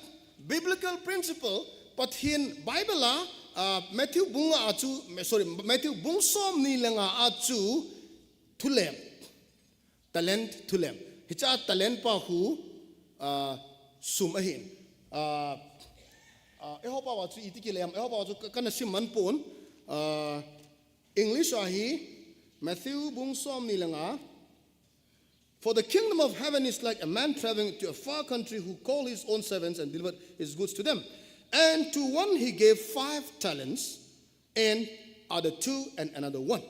biblical principle, Pathen Bible a, ah, Matthew bung a chu, sorry, Matthew bung som ni le nga a chu, thulem. Talent thulem. Hiche a talent pa khu, ah, sum ahin. Ah, ah, eiho pao a chu iti kilem, eiho pao a chu ka, kana sim man pon. Ah, English a hi, Matthew bung som ni le nga. "For the kingdom of heaven is like a man traveling to a far country who called his own servants and delivered his goods to them. And to one he gave five talents, and other two, and another one."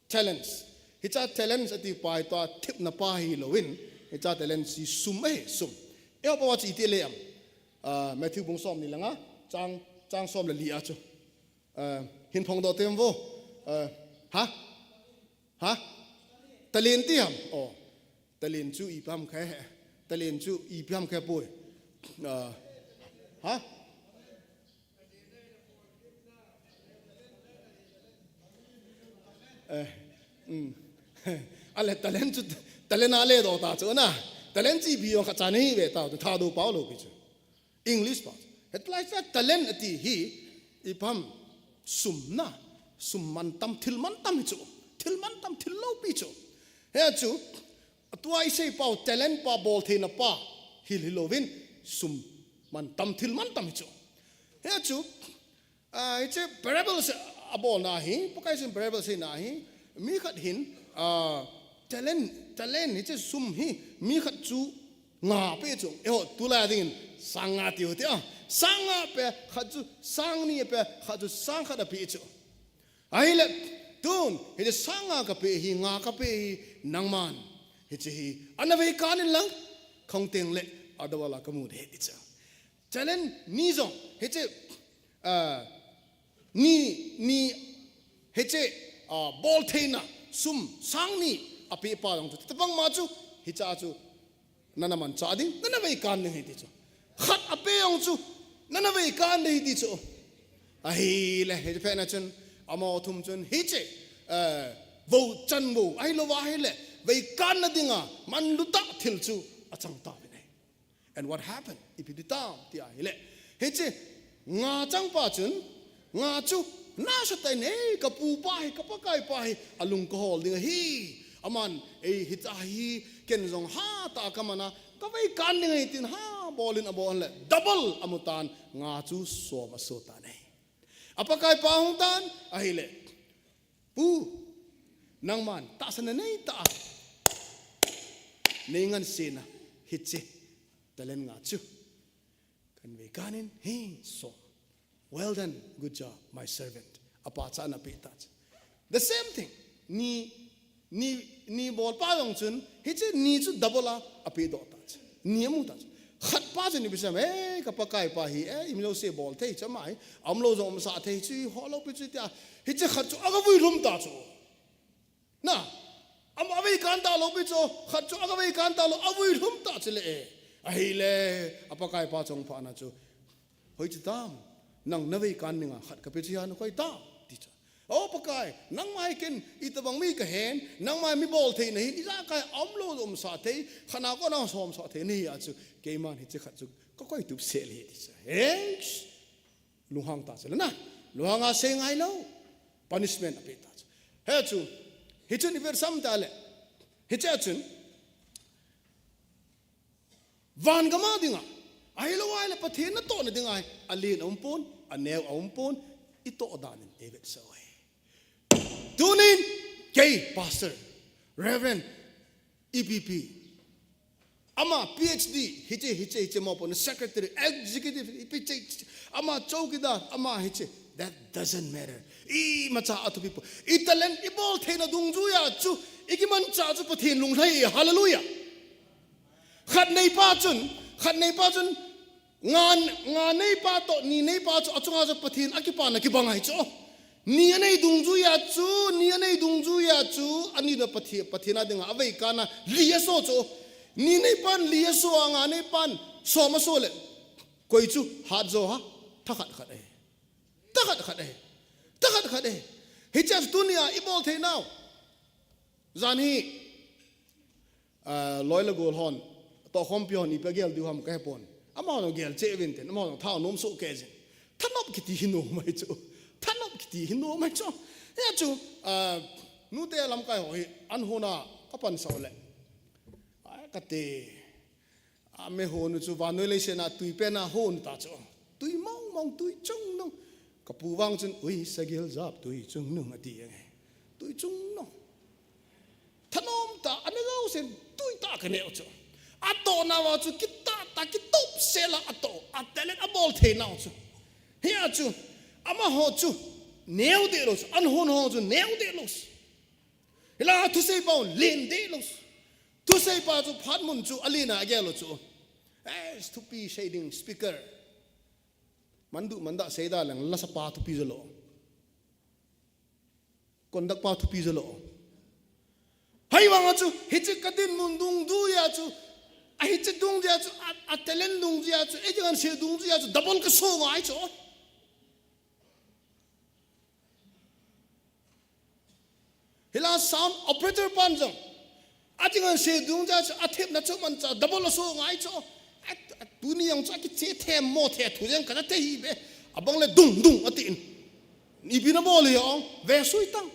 Talents. Hiche a talents ati pa hi tua thepna pa hi lou in, hiche a talents hi sum ahi, sum. Eiho pao a chu iti le am. Ah, Matthew bung som ni le nga, chang, chang som le li a chu. Ah, hin phong doh tem vo. Ah, ha? Ha? Talent ti ham? Oh. Talent chu ipi ham kha he. Talent chu ipi ham kha poi. Ah, ha? Eh, mm. Ale talent chu, talent a le doh ta chu na. Talent chu ipi ham kha cha nei ve ta, Thadou pao lou pi chu. English pao. Hetlai sa talent ati hi ipi ham, sum na, sum mantam, thil mantam hi chu. Thil mantam, thil loupi chu. Hia chu, atua isei pau talent pa, boltheina pa, hil hilouvin, sum mantam, thil mantam hi chu. Hia chu, ah, hiche parables a bolna hi, Pakai Jesun parables seina hi, mi khat hin, ah, talent, talent hiche sum hi, mi khat chu nga pe chu. Eiho, tulai dingin sang nga tiu tia. Sang nga pe, khat chu sang ni pe, khat chu sang khat ape chu. Ahile, tun, hiche sang nga kape hi, nga kape hi, nangman. Hiche hi, ana vei kan in lang, khong teng le, adawala kamu de, hiche. Talent ni jong, hiche, ah, ni, ni, hiche, ah, boltheina, sum, sang ni, ape pa jong chu. Tabang ma chu, hicha chu, nana manchah ding, nana vei kan ding ahi ti chu. Khat ape jong chu, nana vei kan ding ahi ti chu. Ahile, hiche phat na chun, amaho thum chun, hiche, eh, vou chan vou, ahilou va ahile, vei kanna dinga, manlu tah thil chu, achang tauvin ahi. And what happened? Ipi ti tam, ti ahile. Hiche, nga chang pa chun, nga chu, nasa tah in, "Ei, kapu pa hi, ka Pakai pa hi, alung kahol ding ahi. Aman, ei, hitia hi, ken jong hatah a kaman a, kavei kan ding ahi," tin ha, bol in abol le, double amu tan, nga chu som aso tan ahi. A Pakai pa hung tan, ahile. Pu, nangman, tahsanna nei tah a. Nei ngansena, hiche, talent nga chu. Kan vei kan in, hi, so. "Well done, good job, my servant." Apa cha na pe ta chu. The same thing. Ni, ni, ni bol pa jong chun, hiche ni chu double a, ape doh ta chu. Ni amu ta chu. Khat pa chun ipi sam, "Ei, ka Pakai pa hi, eh, imlo se bol thei chu ama hi. Amlo jong umsah thei chu, ho lou pi chu," tia. Hiche khat chu, aga vui lhum ta chu. Na, ama vei kan ta lou pi chu, khat chu aga vei kan ta lou, avui lhum ta chu le e. Ahile, a Pakai pa chong pha na chu. "Hoiche tam, nang na vei kan dinga, khat kape chu hia na koi tam," ti chu. "O Pakai, nangma hi ken, itobang mi kahen, nangma hi mi bol thei nahin, ijakai amlo umsah thei, khat na kona somsah thei nahi a chu, keiman hiche khat chu, kakoi tup sel ahi," ti chu. Hei, lunghang ta chu le na. Lunghang a sei ngai lou. Punishment ape ta chu. Hichu, hichun ipi sam ta le. Hiche a chun, van gam a dinga, ahilou ahile Pathen natohna dinga, alen aum pon, aneo aum pon, itoh dan in eivet sah uve. Tunin, kei, Pastor, Reverend, E P P, ama P H D, hiche, hiche, hiche, mo pon, secretary, executive, hiche, ama chowkidar, ama hiche. That doesn't matter. Imacha athupi poi. I talent, ibol theina dungjuiya chu, ikimancha chu Pathen lunglhai, hallelujah. Khat nei pa chun, khat nei pa chun, nga, nga nei pa toh, ni nei pa chu, achunga chu Pathen akipana kibang ahi chu. Ni anei dungjuiya chu, ni anei dungjuiya chu, ani na Pathen, Pathen a dinga, avei kana, li aso chu. Ni nei pan li aso a, nga nei pan som aso le. Koi chu, hat jo ha, tha khat khat e. Tha khat khat e. Tha khat khat e. Hiche a chu tunia, ibol thei nau. Jan hi, ah, loi le gol hon, tohkhompi hon ipi agel diu ham kahe pon. Amaho gel cheh uvin tin, amaho thao nom soh kei jin. Thanop kiti hi nom ahi chu. Thanop kiti hi nom ahi chu. Hia chu, ah, nute lamkai ho hi, an hon a, kapan sah le. Ai, kate. Ame hon u chu vannoi leiset a tui pen a hon ta chu. Tui mong mong, tui chung nung. Kapu vang chun, "Ui, sagil jap, tui chung nung," ati ang e. Tui chung nung. Thanom ta, ane lo sen, tui ta kaneo chu. Atoh nau a chu, kitah tah, kitop sel a atoh, a talent abol thei nau chu. Hia chu, amaho chu, neo deh lou chu, an hon ho chu, neo deh lou chu. Hilai a thusei pa u len deh lou chu. Thusei pa chu phat mun chu alen a agel lou chu. Eh, thupi sei ding speaker. Mandu manda sei da leng lasa pa thupi jo lou. Conduct pa thupi jo lou. Ahivanga chu, hiche kadinmun dungjuiya chu, a hiche dungjuiya chu, a, a talent dungjuiya chu, eiki nganse dungjuiya chu, double kaso ngai chu. Hilai sound operator pan jong, ating nganse dungjuiya chu, athepna chu mancha, double aso ngai chu. A, a, tuni jong chu, akiche them mo the thu jeng kana te hi be. Abang le dung dung atin. Ipi nabol hi ong, vesui tang.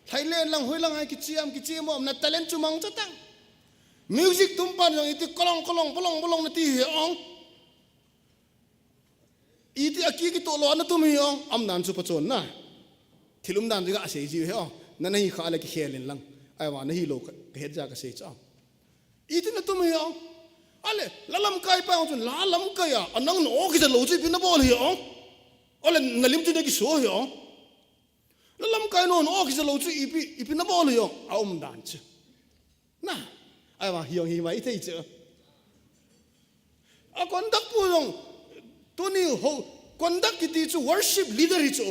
Thailen lang, hoilang a kiche am, kiche mo am, na talent chu mangcha tang. Music tum pan jong iti kolong, kolong, bolong, bolong nati hi ong. Iti aki kitoh lo natum hi ong, umdan chu pachonna. Thil umdan chu kasei ji hi ong. Na nahi kha le kikhel in lang. Ahivang nahi lou ka, kahet jeh a kasei chu. Iti natum hi ong. Ale, la lamkai pa ong chun, la lamkai a, anang na o kija lou chu ipi nabol hi ong. Ale, nalim chu nakiso hi ong. La lamkai no, no kija lou chu ipi, ipi nabol hi ong. Aumdan chu. Na, ahivang hi ong hi mai thei chu. A conduct pu jong, tuni ho, conduct kiti chu worship leader hi chu.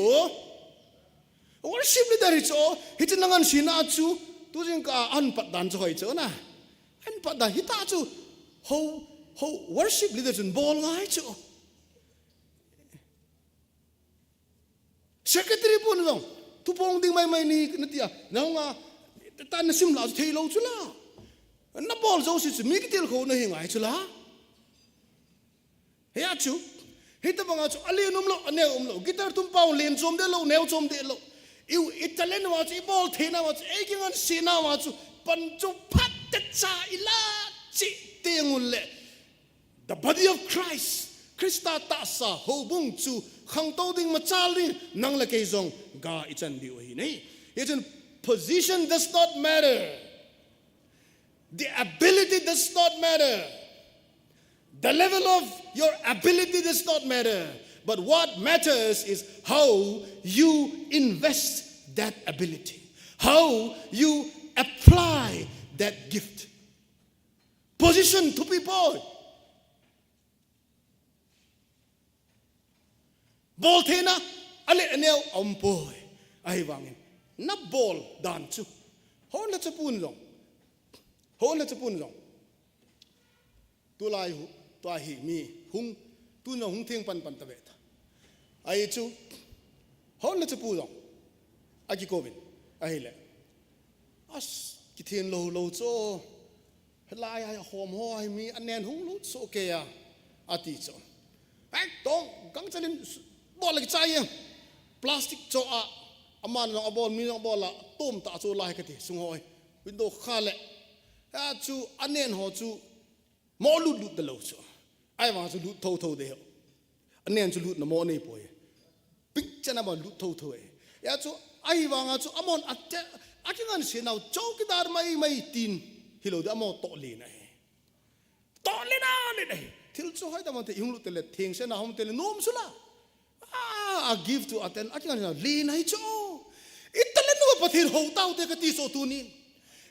Worship leader hi chu, hiche na ngansena chu, tu jingkah a ahin patdan chu hoi chu na. Ahin patdan hita chu, ho, ho, worship leader chun bol ngai chu. Secretary pun jong, thupong ding mai mai ni nati a, nahung a, ta nasim la chu thei lou chu la. Nabol jouse chu, mi kitilkhou na hi ngai chu la. Hia chu, hitabanga chu, alen um lou, aneo um lou, guitar tum pa len chom de lou, neo chom de lou. I, i talent uva chu, i bol theina uva chu, eiki ngansena uva chu, pan chu phat techa i la chi teng ule. The body of Christ, Christa tahsa houbung chu, khangtou ding machal ding, nang le kei jong, ga i chan diu ahi nai. Hichun, position does not matter. The ability does not matter. The level of your ability does not matter. But what matters is how you invest that ability, how you apply that gift. Position thupi poi. Bol theina, ale aneo aum poi. Ahivangin, nabol dan chu. Hon le chapun jong. Hon le chapun jong. Tulai hu, tua hi mi hung, tun jong hung theng pan pan ta ve ta. Ahi chu, hon le chapu jong. Akikouvin, ahile. As, kithen lou lou chu. Hilai a hom ho hi mi anen hung lut soh kei a, ati chu. Hei, tong, gangchalin, bol le kichai e. Plastic cho a, aman jong abol, mi jong abol a, tom ta chu lai kati, sung ho hi. Window kha le. Hia chu, anen ho chu, mo lut lut ta lou chu. Ahivang chu lut tho tho de ho. Anen chu lutna mo nei poi. Picture na mo lut tho tho e. Hia chu, ahivanga chu amon ate, akinganse nau chowkidar mai mai tin. Hilou de amo toh len ahi. Toh len a len ahi. Thil chu hoitah mo te, i hung lut teng le, thengse na hung teng le, nom sula. Ah, a gift chu aten, akinganse nau len ahi chu. I talent uva Pathen hou tau te kati chu tunin.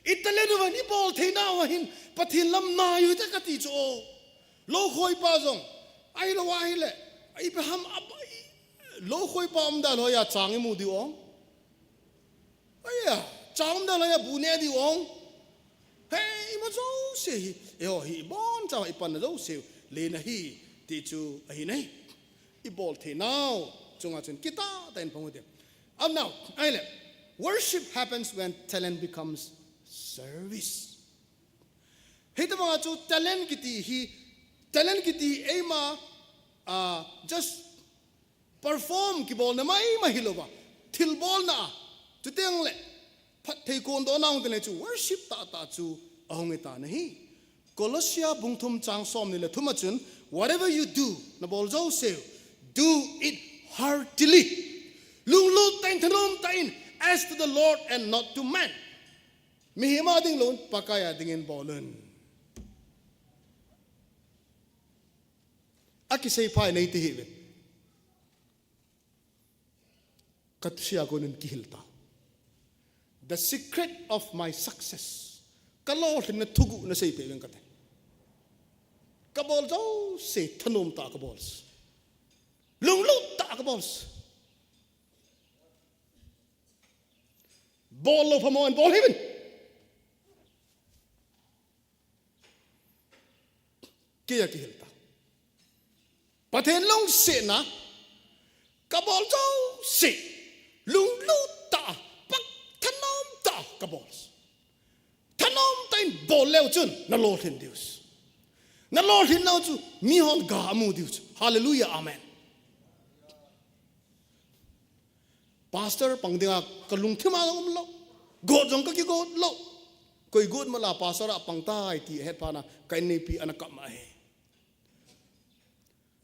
I talent uva hin, i bol theina uva hin, Pathen lam nai u te kati chu. Lou khoi pa jong. Ahilou ahile. Ipi ham abai. Lou khoi pa um da lou a chang imu diu ong. Aya, chang um da lou a bu ne diu ong. Hei, ima jouse hi. Eiho hi, ibon chang i panna jouse. Len ahi, ti chu ahi nai. I bol theinau chunga chun kitah tah in pang u te. Am nau, ahile. Worship happens when talent becomes service. Hitobanga chu talent kiti hi, talent kiti eima, ah, just perform kibolna maimai hilouva, thilbolna a, chuteng le, phatthei kondohna hung teng le chu worship tahtah chu ahung hitan ahi. Colossia bung thum chang somni le thum a chun, "Whatever you do," nabol jouseu, "do it heartily." Lunglut tah in, thanom tah in, "as to the Lord and not to man." Mihem a ding louvin, Pakai a dingin bolun. Akisei phai nei ti hih uvin. Ka thusia konin kihil ta. The secret of my success. Ka lolhinna thuguh na seipeh uvin kate. Kabol jouse thanom tah a kabol. Lunglut tah a kabol. Bol lou phamon bol hih uvin. Kei a kihil ta. Pathen lungsetna, kabol jouse, lunglut tah a, pak thanom tah a kabol. Thanom tah in bol leu chun, nalolhin diu. Nalolhin nau chu, mihon ga amu diu chu. Hallelujah, amen. Pastor pang dinga kalungthim a jong umlou. Got jong kakigot lou. Koi got mala pastor a pang tai ti ahet phat na ka inneipi ana kap ma ahi.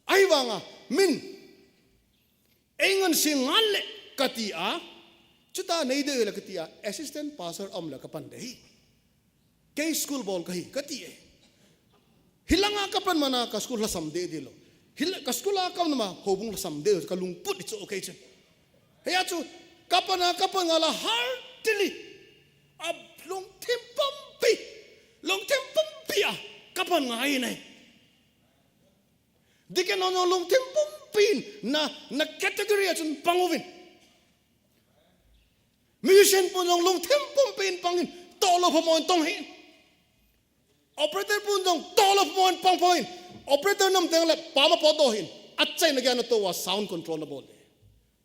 Ahivanga min ei ngansi ngal le kati a, chuta nei dei le kati a, assistant pastor aum le kapan dei. Kei school bol kahi, kati e. Hilanga kapan mana ka school lhasam deh deh lou. Hila, ka school a kapan ma houbung lhasam deh lou, kalungput i cho kei chun. Heya chu, kapan a, kapan ngal a heartily. A lungthim pumpi. Lungthim pumpi a, kapan ngai nai. Deacon hon jong lungthim pumpi in, na, na category a chun pang uvin. Musician pun jong lungthim pumpi in pang in, toh lou phamon tong hin. Operator pun jong toh lou phamon pang phamon. Operator nam teng le pama po to hin. Achaina gei a nato a sound control nabol.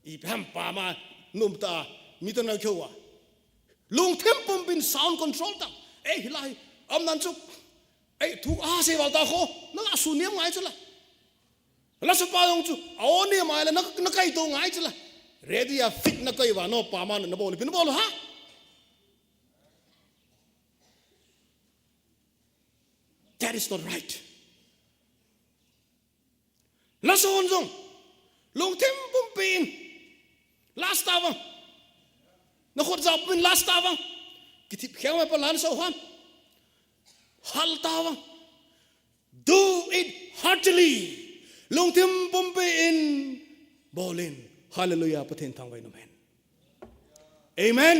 Ipi ham pama num ta mi to na keu a. Lungthim pumpi in sound control ta. Ei, hilai. Aum nan chu. Ei, thu a sei val ta kho. Na a su niam ngai chu la. La su pa jong chu. A o niam ngai la na, na kai to ngai chu la. Ready a fit na kai va no pama nabol. Pin bol ha. That is not right. Lason jong. Lungthim pumpi in. Last ta vang. Na khut jao pin last ta vang. Kithip kheu mai pa lan so ham. Hal ta vang. Do it heartily. Lungthim pumpi in. Bolin. Hallelujah. Pathen thangvah in um hen. Amen.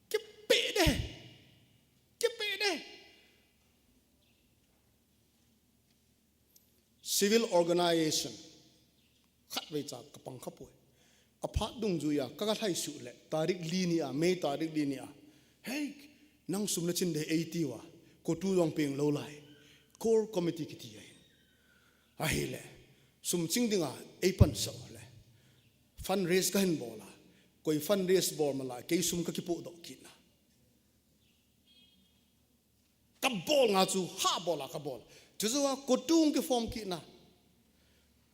Kipeh de. Kipeh de. Civil organization. Khatvei cha kapang kha poi. Aphat dungjuia, ka, kalhai suh le. Tarik li ni a, May tarik li ni a. Hei, nang sum nachin de ei ti uva. COTU jong peng lou lai. Core committee kiti ahi. Ahile. Sum ching dinga, ei pan sa le. Fundraise kahin bol a. Koi fundraise bol mala, kei sum kakipoh doh kit na. Kabol nga chu, ha bol a kabol. Chu chu a, COTU hung kiform kit na.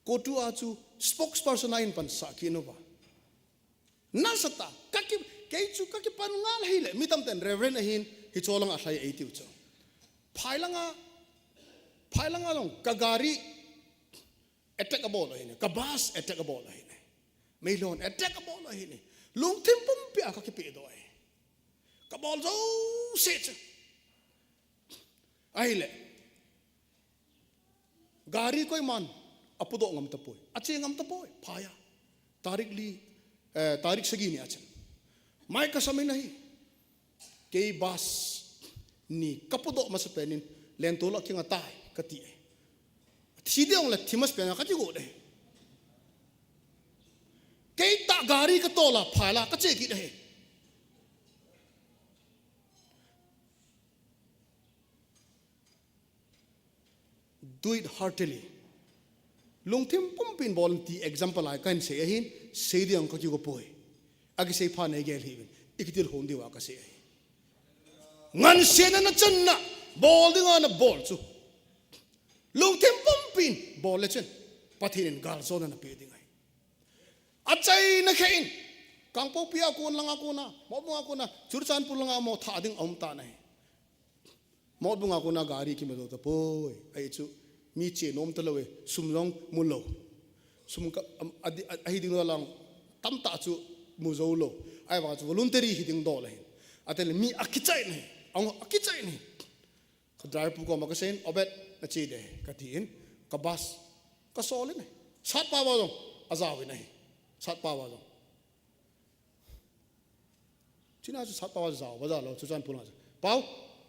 COTU a chu, spokesperson a hin pan sa kit nu va. Nasatah, kaki, kei chu kakipan ngal hile, mi tamten Reverend ahin, hicho lang a lhai ei tiu chu. Phai langa, phai langa long, ka gari, attack abol ahi ne, ka bus attack abol ahi ne. Meilhon attack abol ahi ne. Lungthim pumpi a kakipeh doh ahi. Kabol jouse chu. Ahile. Gari koiman apudoh ngam tapoi. Ache ngam tapoi. Phai a. Tarik li, eh, tarik sagi ni a chun. Mai kasam in ahi. Kei bus ni kapudoh masapen in lentol a kinga tai kati e. Thi ding le thi masapen a kati go de. Kei tah gari katol a phai la kache kit de. Do it heartily. Lungthim pumpin bol in ti example a kahin sei ahin, sei ding kakigo poi. Akisei pha nei gel hih uvin. Ikitilkhou diu a kasei ahi. Ngansena nachanna, bol dinga nabol chu. Lungthim pumpin bol le chun. Pathen in galjona napeh ding ahi. Achaina khat in. Kangpokpi a kon langa kona, Motbung a kona, Churachandpur langa mo tha ding aum tan ahi. Motbung a kona gari kimu jou tapoi. Ahi chu, mi che nom talou e, sum jong mu lou. Sum ka, am, adi, a, ahi ding lang, tamtah chu mu jou lou. Ahivang chu voluntary hiding dol ahin. Atel mi akichai nahi. Ang akichai nahi. Ka driver pu koma kaseiyin, Obed, nache de, katin, ka bus, kasol in ahi. Satpao a jong, ajao in ahi. Satpao a jong. China chu Satpao a jao, ba jao lou, Churachandpur a jao. Pao,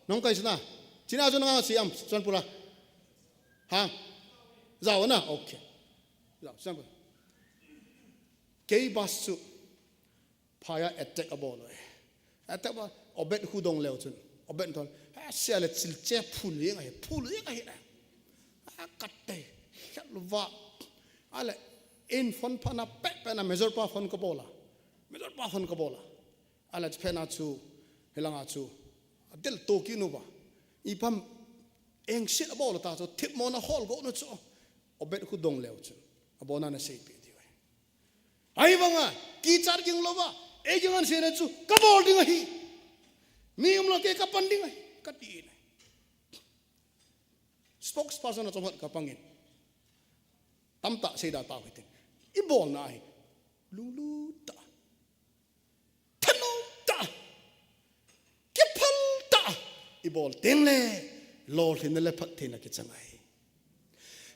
nang kai sina. China chu nang si am, Churachandpur a. Ha? Jao na, okay. Jao, Churachandpur. Kei bus chu, phai a attack abol lou e. Attack ba, Obed khu dong leu chun. Obed thon, ha, sia le chilche phul jeng ahi, phul jeng ahi na. A, kate, khat luva. Ale, in phone pha na pe pe na, Major pa phone ka bola. Major pa phone ka bola. Ale, phe na chu, hilanga chu. Adel to ki nu ba. Ipam, engsit abol ta chu, thip mo na hol go nu chu. Obed khu dong leu chu. Abona na sei pe di wai. Ahivanga, kichat ging lova, ei ging an sena chu, ka bol ding ahi. Mi um lo ke ka pan ding ahi, ka ti na. Spokesperson a chom hat ka pangin. Tamtah sei da tau hitin. I bol na ahi. Lunglut ta. Thanom ta. Kiphal ta. I bol teng le. Lolhinna le phattheina kichang ahi.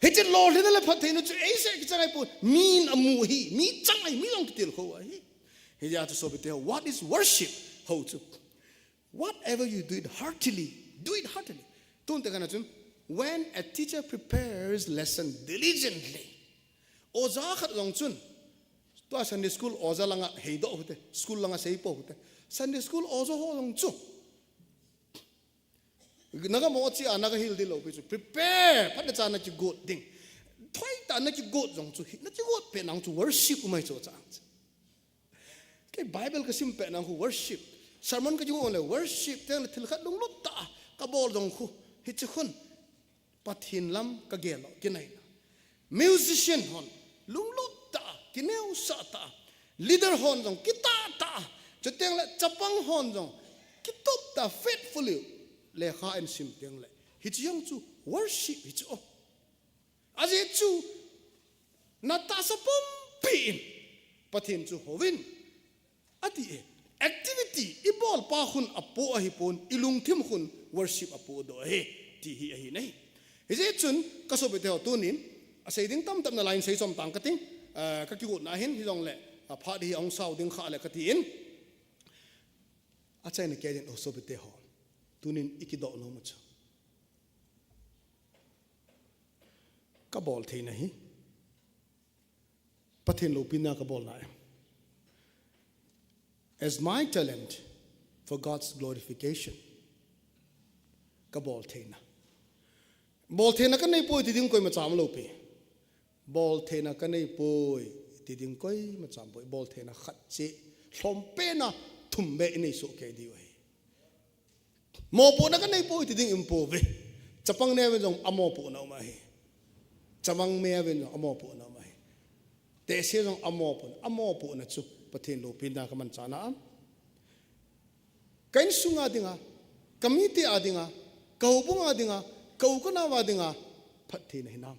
Hiche lolhinna le phattheina chu ei se kichang ahi pon, min amu ahi, mi chang ahi, mi jong kitilkhou ahi. Hijeh a chu sopite ho, what is worship? Ho chu. Whatever you do it heartily, do it heartily. Tun te kana chun, when a teacher prepares lesson diligently. Oja khat jong chun, tua Sunday school oja langa heidoh hute, school langa seipo hute. Sunday school oja ho jong chu. Naga mo chi a, naga hil di lo pi chu. Prepare, phat le chan na kigot ding. Thoi ta na kigot jong chu, hi, na kigot pe nang chu worship umai chu chang. Ke Bible ka sim pe nang khu worship. Sermon ka kigot le worship, teng le thil khat lunglut ta, ka bol jong khu. Hiche khun, Pathen lam ka gel lo, kinai na. Musician hon, lunglut ta, kineosah ta. Leader hon jong, kitah ta. Chuteng le chapang hon jong, kitup ta faithfully. Lekha in sim teng le. Hiche jong chu worship hiche o. Ajeh chu, na tahsa pumpi in, Pathen chu houvin. Ati e, activity, i bol pa khun apo ahi pon, i lungthim khun worship apo doh ahi, ti hi ahi nai. Hijeh chun, ka sopite ho tunin, asei ding tamtah na line sei chom tang ka ting, eh, ka kigot na hin, hijong le, aphat hi ahung sao ding kha le ka tin. Achaina kei din o sopite ho, tunin i kidoh nom u chu. Ka bol theina hi. Pathen loupina ka bol na e. As my talent for God's glorification. Ka bol theina. Bol theina ka nei poi ti ding koima cham lo pi. Bol theina ka nei poi ti ding koima cham poi. Bol theina khat che. Lhom pe na thum be i nei soh kei diu ahi. Mopohna ka nei poi ti ding i um pouve. Chapang neo in jong amopohna um ahi. Chapang neo in jong amopohna um ahi. Tehse jong amopohna, amopohna chu Pathen loupina ka manchahna a. Ka insung a dinga, ka mite a dinga, ka houbung a dinga, ka u ka nao a dinga, phattheina hinam.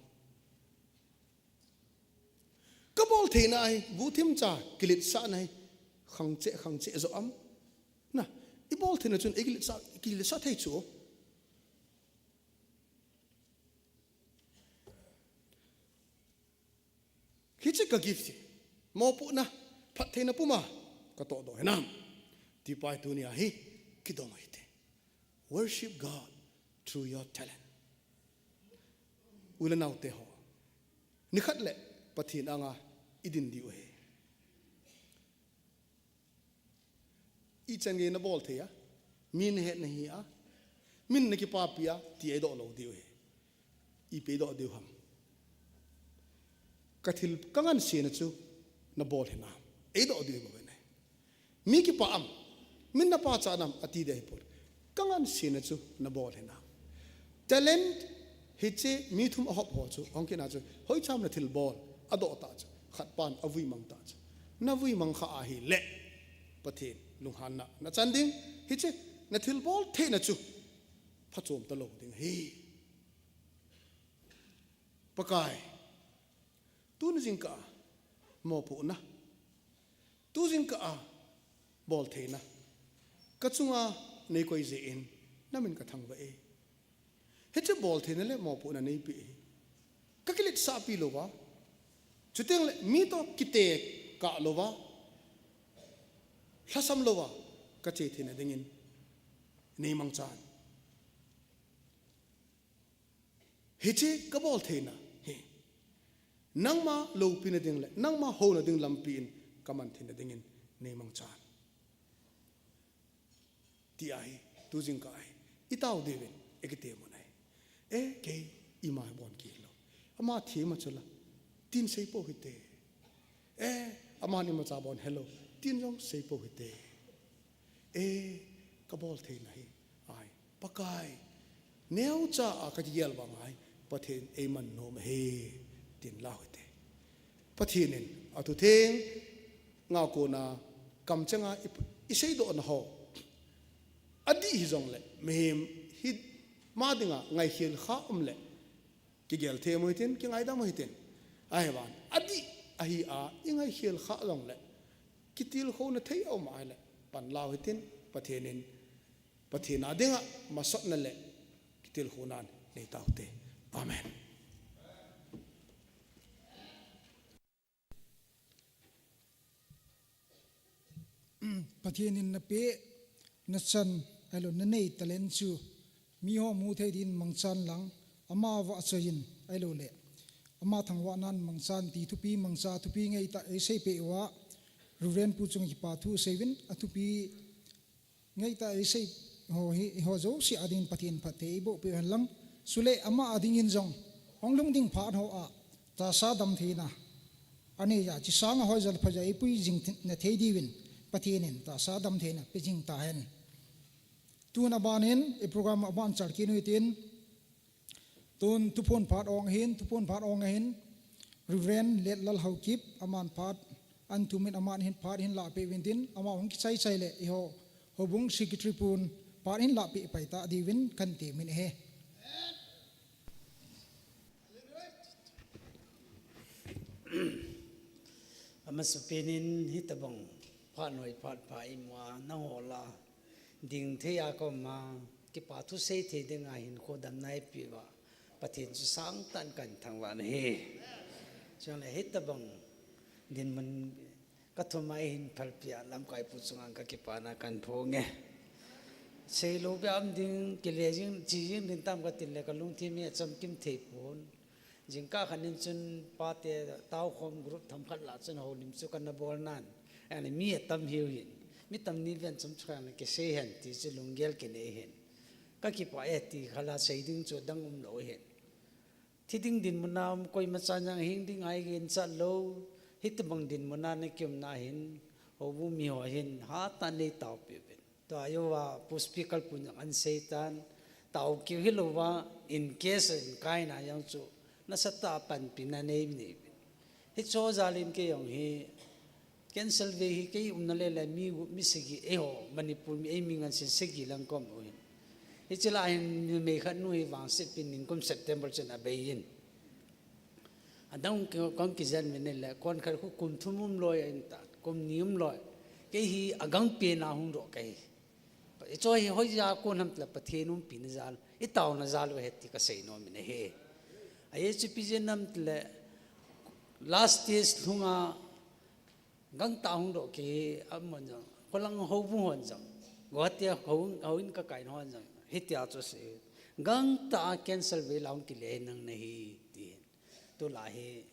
Ka bol theina ahi, guhthim cha, kiletsahna ahi, khang cheh, khang cheh joh am. Na, i bol theina chun, i kiletsah, kiletsah thei chu. Hiche ka gift hi, mopohna, phattheina puma, ka tohdoh hinam. Ti pai tunia hi, kidong ahi te. Worship God through your talent. U le nao te ho. Nikhat le Pathen anga i din diu ahi. Ichan gei na bol thei a, min het na hi a, min na kipapi a, ti ei doh lou diu ahi. Ipi ei doh diu ham. Ka thil ka ngansena chu na bol hinam. Ei doh diu ahi bou ve nai. Mi kipa am, min na pachat nam, ati ding ahi pon. Ka ngansena chu na bol hinam. Talent hiche mi thum a hop ho chu, hung kit na chu, hoi cham na thil bol, adoh ta chu, khat pan avui mang ta chu. Na vui mang kha ahi le, Pathen lunghanna na chan ding, hiche na thil bol theina chu, phachom ta lou ding ahi. Pakai, tuni jingkah a mopohna, tu jingkah a bol theina, ka chunga nei koi jeh in, na min ka thangvah e. Hiche bol theina le mopohna nei pe e. Ka kiletsah pi louva, chuteng le mi toh kitekah louva, lhasam louva, ka che theina dingin, nei mangchan. Hiche ka bol theina hi, nangma loupina ding le, nangma houna ding lampi in ka man theina dingin nei mangchan. Ti ahi, Tu jingkah hi, i tao diuvin, i kiti mun ahi. Eh, kei, ima hi bon kilo. Ama thi ma chula. Tin sei po hite. Eh, ama ni ma cha bon hello. Tin jong sei po hite. Eh, ka bol thei na hi. Ai, Pakai. Neo cha a ka kigel vang ai. Pathen ei man nom he. Tin la hite. Pathen in, a thu theng, nga kona, kam changa i, i seidoh na ho. Adih hi jong le, mihem hi ma dinga ngaikhel kha um le, kigel thei mo hitin, kingaidam mo hitin. Ahi van, adih ahi a, i ngaikhel kha jong le, kitilkhouna thei a um ai le, pan lau hitin, Pathen in, Pathen a dinga, masotna le, kitilkhouna nei tau te. Amen. Pathen in na pe, na chan, ahilou, na nei talent chu, mi ho mu thei din mangchan lang, ama vahchoi in, ahilou le, ama thangvah nan mangchan ti thupi mangcha, thupi ngeitah ei sei pe uva, Reverend Pu chung kipa thu seivin, a thupi ngeitah ei sei ho hi, ho jouse a dingin Pathen phatthei ei boh peh hen lang. Chule ama a dingin jong, hung lhung ding phat ho a, tahsa damtheina. Ani ja, chi sanga hoi jal pha ja ei pui jing na thei diuvin, Pathen in tahsa damtheina pe jing ta hen. Tun a ban in, i program a ban chal kit u hitin, Tun thuphon phat ong hin, thuphon phat ong ahin, Reverend Letlal Haokip, aman phat, an thumin aman hin phat hin lahpeh uvin tin, ama hung kichai chai le, eiho, houbung secretary pun, phat hin lahpeh pai ta diuvin kan ti min ahi. Amasapen in hitabang, phat noi phat pha imu a, nangho lah a, ding thei a ka um a, kipa thu sei thei dinga hinkho damna eipeh uva, Pathen chu sangtah in kan thangvah na ahi. Chule hitabang dinmun ka thum a eihin phalpeh a lamkai pu chunga ka kipana kan phong e. Seilou beh a um ding, kile jing, chi jing ding tam ka tin le ka lungthim hi achamkim thei pon. Jingkah khat in chun pate tao khom group themkhat lah chun houlim chu kana bol nan. Ani mi atam hiu hin. Mi tam ni ven chom chu kana kisei hen ti chu lunggel kinei hin. Ka kipa e ti khala sei ding chu dang umlou hin. Thi ding dinmun a um koima chan jong hing ding a i ginchat lou. Hitobang dinmun a na kium na hin. Houbung mi ho hin hatah in nei taopeh uvin. Tua hi uva, Pu Speaker pun jong ana sei tan, tao keu hilouva, in case in kaina jong chu, nasatah a panpina nei, nei uvin. Hiche jal in kei jong hi, cancel vei hi kei umna le le mi, mi sagi, eiho, Manipur mi, eimi ngansen sagi lang ka um u hin. Hiche lah a hin numei khat nu hi vangset pen in kum September chun abei in. Adang ki, kong kijen uvin le, konkhat khu kum thum um loi ahin tan, kum ni um loi. Kei hi agang pen a hung doh kahi. Hiche hi hoija kon ham tile Pathen umpina jal, i taona jal u ahi ti kasei nom in ahi. Ajeh chu ipi jeh ham tile last stage lhunga gangtah hung doh kei hi amon jong, kolang houbung hon jong, Guwahati a hou, houin kakai hon jong, hitia chu asei. Gangtah a cancel vei la hung kile nang nahi, ti. Tulai hi,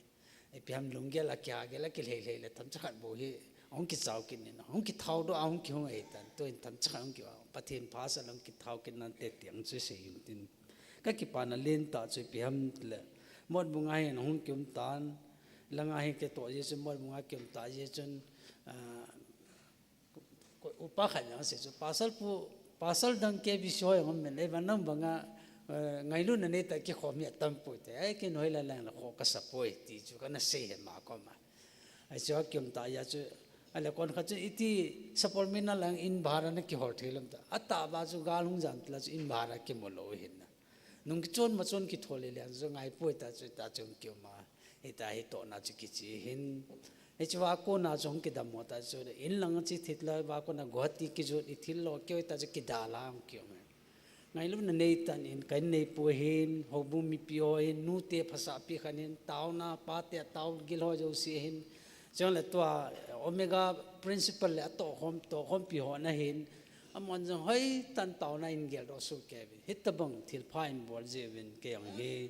ipi ham lunggel a kia gel a kilhei lhei le themcha khat bou hi, hung kichao kit in, hung kithao doh a hung kihung ahi tan, tuin themcha khat hung ki, Pathen pha sa lang kithao kit nante ti jong chu sei hin tin. Ka kipana lentah chu ipi ham le, Motbung a hin hung kium tan, langa hi kei toh jeh chun Motbung a kium ta jeh chun, ah, upa khat in asei chu, Pastor pu, Pastor dang K B C ho jong um in, ei vang nang banga, eh, ngailutna neitah kikhom hi atam poi te, ei ken hoilai lang la kho kasa poi ti chu kana sei e ama koma. Ahi chu akium ta jeh chu, ale konkhat chu iti support mi na lang in bhara na kihol thei lou ham ta. Atah uva chu gal hung jam tile chu in bhara kimu lou hin na. Nung kichon machon kithol le le chu ngai poi ta chu ta chu kium a. Hita hi tohna chu kichi hin. Hiche a kona chu hung kidam mo ta chu in lang chi thit la a kona Guwahati kijot i thil lo keu ta chu kidal a hung kium. Ngailutna neitah in kan nei poi hin, houbung mipi ho hin, nute phasah pi khat hin, taona, pate tao gil ho jouse hin. Chule tua Omega Principal le atoh khom, toh khompi ho na hin. Amon jong hoitah in taona in geldoh soh kei uvin. Hitabang thilpha in bol jeh uvin kei jong hi.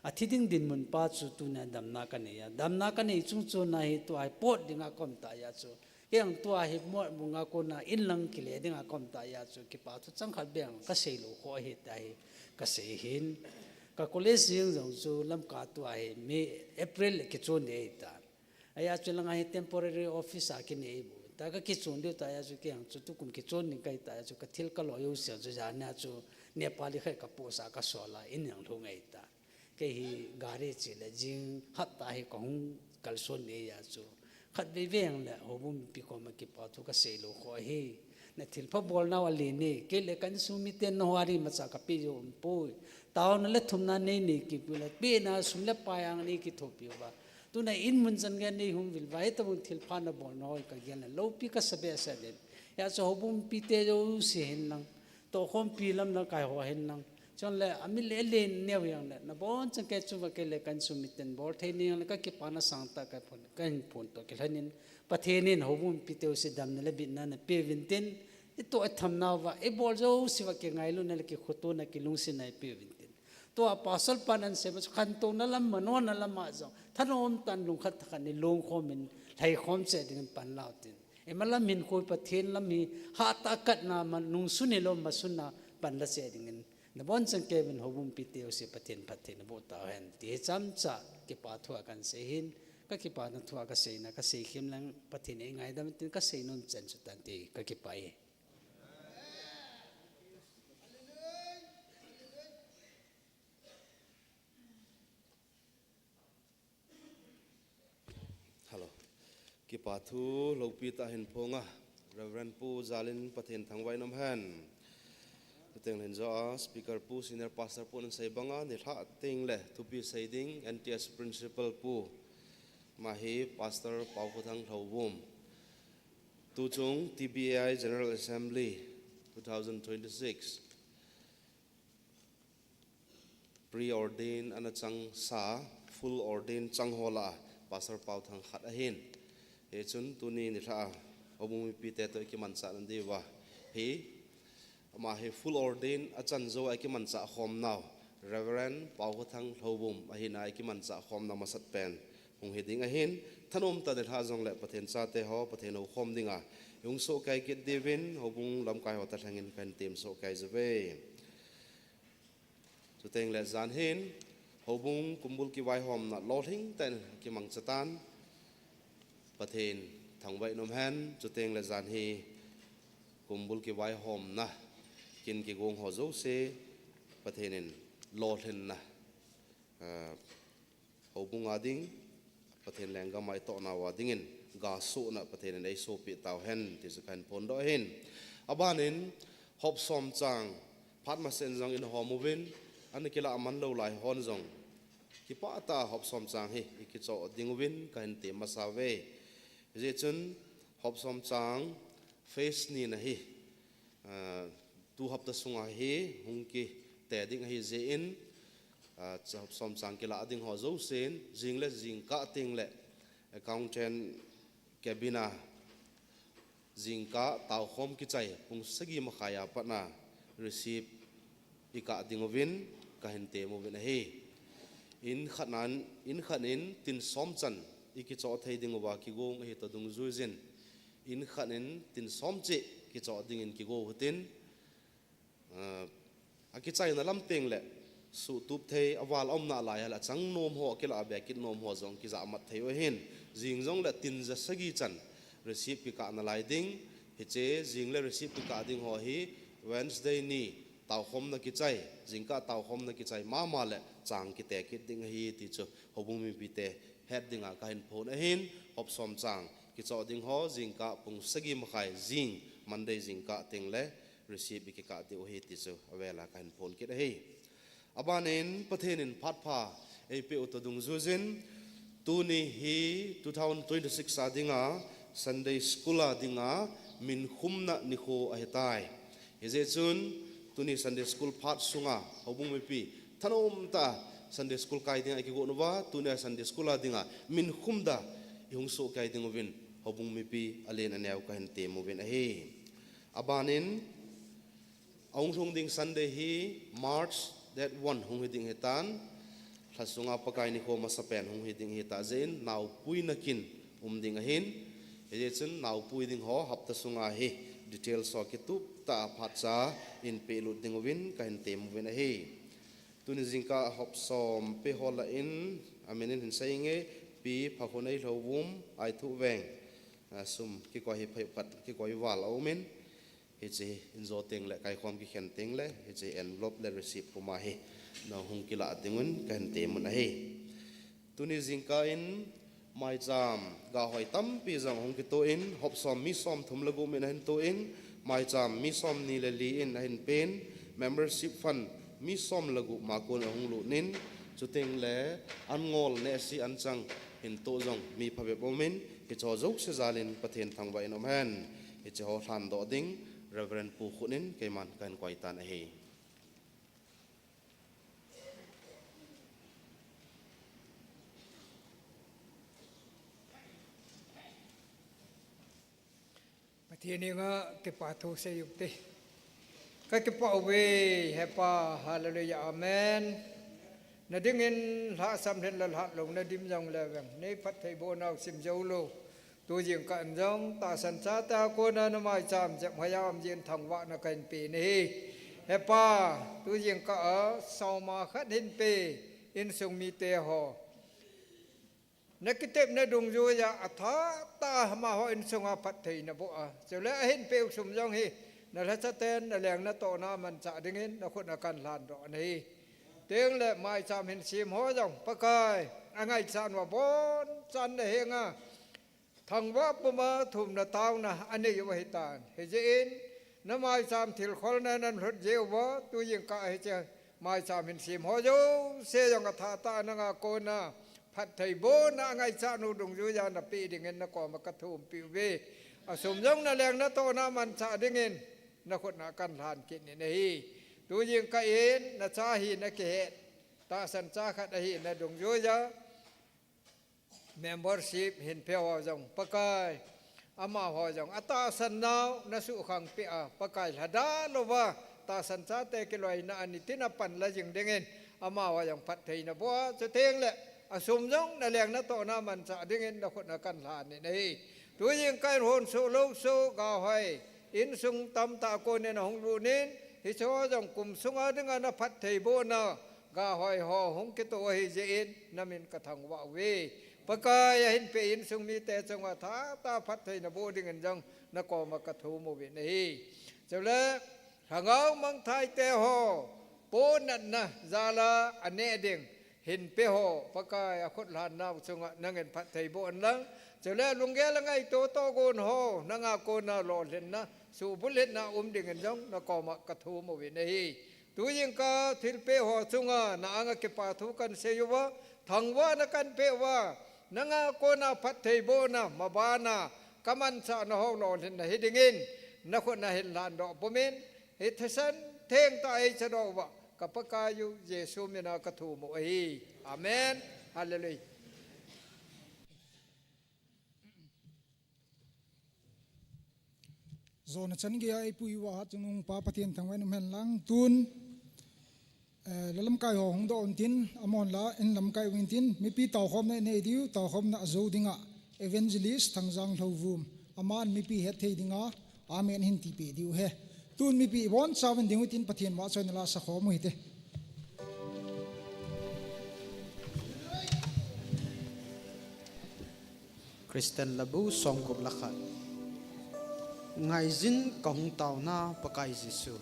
Athi ding dinmun pa chu tuna damna kanei a. Damna kanei chung chun ahi tua hi pot dinga ka um ta jeh chu. Kei ang tua hi Motbung a kona in lang kile ding a ka um ta a chu kipa thu chang khat beh ang ka sei lou kho ahi ta hi ka sei hin. Ka college jing jong chu Lamka tua hi May, April le kichon ding ahi ta. Ahi a chu langa hi temporary office a kinei bu. Ta ka kichon ding ta a chu kei ang chu tukum kichon ding ka hi ta a chu ka thil ka lo jouse chu jan a chu Nepali khat ka post a ka sol a in ang lhung ahi ta. Kei hi gari che le jing hapta hi ka hung kalson ding a chu. Khatvei vei ang le houbung mipi koma kipa thu ka sei lou kho ahi. Na thilpha bol nau alen e, kei le ka insung miten na ho a ding imacha ka pe jou um poi. Taona le thumna nei nei kit pui le, pena sum le pai ang nei kithopi uva. Tuna in mun chan gei nei hung vil uva, hitabang thilpha na bol nau hi ka gel le, loupi ka sa behseh in. Hia chu houbung mipite jouse hin lang, tohkhompi lam lang kai ho hin lang. Chule, a mi le len neo hi ang le, na bon chan kei chu va kei le ka insung miten bol thei ni ang le, ka kipana sangtah ka phon, ka hin phon toh kilhon in, Pathen in houbung mipite jouse damna le bitna na pe uvin tin, i toh i tham nau va, i bol jouse va kingailutna le kikhoto na kilungsetna i pe uvin tin. Tua pastor pan ahin sei ma chu khantouna lam, manona lam a jong, thanom tah in lungkhat thakhat in lungkhom in, lhaikhom cheh ding in pan lau tin. Ima lam hin koi Pathen lam hi, hatah a katna ma nungsun hilou masunna pan la cheh ding in. Na bon chan kei uvin houbung mipite jouse Pathen phatthei na boh tau hen. Ti hi chomcha kipa thu a kan sei hin, ka kipana thu a ka seina, ka sei khim lang Pathen in ei ngaidam tin ka sei nom chan chu tan ti ka kipah e. Hello. Kipa thu loupi tah hin phong a, Reverend Pu Jalin Pathen thangvah in um hen. Chuteng le hin jo a, Speaker Pu, Senior Pastor Pu in asei banga, nilhah teng le thupi sei ding, N T S Principal Pu, ama hi Pastor Paokhothang Lhouvum. Tuchung T B A I General Assembly two thousand twenty-six. Pre-ordain ana chang sa, full ordain chang ho lah a, Pastor Paothang khat ahin. Hichun tuni nilhah a, houbung mipite toh i kimanchah na diuva hi, ama hi full ordain a chan jou a i kimanchah khom nau, Reverend Paokhothang Lhouvum ahina i kimanchah khom nau masat pen hung hi ding ahin, thanom tah nilhah jong le Pathen chate ho, Pathen houkhom dinga i hung sohkei kit diuvin, houbung lamkai ho toh lhengin ka hin tem sohkei jiuve. Chuteng le jan hin, houbung kumbul kivaihomna lolhing tah in kimangcha tan, Pathen thangvah in um hen. Chuteng le jan hi, kumbul kivaihomna kin kigong ho jouse, Pathen in lolhinna, ah, houbung a ding, Pathen lenggam a i toh nau a dingin, gasohna Pathen in ei sohpeh tau hen, ti chu ka hin phondoh ahin. Aban in, hop som chang, phat masa in jong in hom uvin, ana kilah man lou lai hon jong, kipah tah a hop som chang hi, i kichoh ding uvin, ka hin tem masa uve. Hijeh chun, hop som chang, phase ni na hi, ah, tu hapta sunga hi hung kite ding ahi jeh in, ah, cha-, hop som chang kilah ding ho jousen, jing le jingkah teng le accountant cabin a jingkah taokhom kichai pung sagi makhai a pat na receipt i kah ding uvin ka hin tem uvin ahi. In khat nan, in khat in tin som chan i kichoh thei ding uva kigong ahi toh dungjuijin, in khat in tin som cheh kichoh dingin kigo u hitin, ah, a kichaina lam teng le suhtup thei a val a umna lai a le a chang nom ho, a kilah a be kit nom ho jong kijahmat thei u ahin. Jing jong le tin ja sagi chan receipt kikah na lai ding, hiche jing le receipt kikah ding ho hi Wednesday ni taokhomna kichai, jingkah taokhomna kichai mama le chang kite kit ding ahi ti chu houbung mipite het dinga ka hin phon ahin, hop som chang kichoh ding ho, jingkah pung sagi makhai jing, Monday jingkah teng le receipt i kikah diu ahi ti chu avel a ka hin phon kit ahi. Aban in Pathen in phat pha ei peh u toh dungjuijin, tuni hi two thousand twenty-six a dinga Sunday School a dinga minkhumna nikho ahi tai. Hijeh chun, tuni Sunday School phat sunga, houbung mipi, thanom tah a Sunday School kai dinga i kigon uva, tuni a Sunday School a dinga, minkhum da i hung sohkei ding uvin, houbung mipi alen aneo ka hin tem uvin ahi. Aban in, a hung lhung ding Sunday hi March date one hung hi ding ahi tan, lha sunga Pakai nikho masa pen hung hi ding ahi tah jeh in, naopuina kin um ding ahin, Hijeh chun naopui ding ho hapta sunga hi details ho kitup tah a phatcha in pehlut ding uvin kahin tem uvin ahi. Tuni jingkah hopsom pe ho lah in, amin in hin sei inge, Pi Phakhonei Lhouvum, Aithu Veng, a, sum kikoi hi phei khat kikoi val aumin, hiche hi injo teng le kaikhom kikhen teng le, hiche envelope le receipt puma hi nahung kilah ding un kahin tem un ahi. Tuni jingkah in maicham gahoi tampi jong hung kitoh in, hopsom mi somthum le gup min ahin toh in, maicham mi somni le li in ahin pen, membership fund mi som le gup ma kon ahung lut in, chuteng le an ngol neh si an chang hin toh jong mi phabep um in, hiche ho jouse jal in Pathen thangvah in um hen. Hiche ho lhandoh ding Reverend Pu Khut in keiman kahin koi tan ahi. Pathen henga kipa thu sei u hite. Ka kipah uve, He Pa, hallelujah, amen. Na dingin lhahsam lheh le lhahlou na dim jong le veng, nei phattheiboh nau sim jou lou. Tu jingkah in jong tahsan chate a kona na maicham jep hoi a um jeh in thangvahna kahin pe nahi. He Pa, tu jingkah a soma khat hin pe insung mite ho. Na kitepna dungjuiya athahtah a amaho insunga phatthei naboh a, chule ahin peh u sum jong hi na lhachaten na leng na tohna manchah dingin na khut a kahin lhandoh nahi. Tengle maicham hin sem ho jong Pakai, angaichat uva abonchan na henga thangvah puma thumna taona anei u ahitan. Hijeh in na maicham thilkholna nan lhut jeh uva tu jingkah hiche maicham hin sem ho jouse jong athahtah a nanga kona phattheibohna angaichat u dungjuiya na peh dingin na koma ka thum peh uve. Asum jong na leng na tohna manchah dingin na khut a kahin lhan kit nahi. Tu jingkah in na cha hi na kihet, tahsan cha khat ahina dungjuiya membership hin pe ho jong Pakai, amaho jong atahsan nau na suhkhang peh a, Pakai, lhadah louva tahsan chate kiloina a nitin a panla jing dingin amaho jong phatthei naboh a, chutengle asum jong na leng na tohna manchah dingin na khut a kahin lhan nahi. Tu jingkah in hon soh lou soh gahoi insung tamtah a konin ahung lut in, hiche ho jong kum sunga dinga na phattheibohna gahoi ho hung kitoh ahijeh in na min ka thangvah uve. Pakai, ahin peh insung mite chunga athahtah a phatthei naboh dingin jong na koma ka thum uve nahi. Chule lhagao mangthai te ho ponatna jal a aneh ding hin pe ho Pakai, akhut lhan nau chunga nangin phattheiboh in lang, chule lunggel a ngaito tohgon ho nanga kona lolhinna, suhbulhitna um dingin jong na koma ka thum uve nahi. Tu jingkah thilpeh ho chunga na anga kipa thu kahin sei uva, thangvahna kahin peh uva, nanga kona phattheibohna mabana ka manchahna ho lolhinna hi dingin na khut a hin lhandoh pumin, hi thisan thengtah a eichadoh uva ka Pakaiyu Jesu mina ka thum u ahi. Amen. Hallelujah. Jona chan geiya eipui uva Hatchungnung Pa Pathen thangvah in um hen lang tun, eh, la lamkai ho hung doh untin, amahon la in lamkai untin, mipi taokhomna inei diu, taokhomna ajou dinga Evangelist Thangjang Lhouvum, aman mipi hetthei dinga, amen hin tipeh diu ahi. Tun mipi ibonchauvin ding utin Pathen vahchoina la sakhom u hite. Christian Labu somgup le khat. Ngaijin kahung taona Pakai Jesu.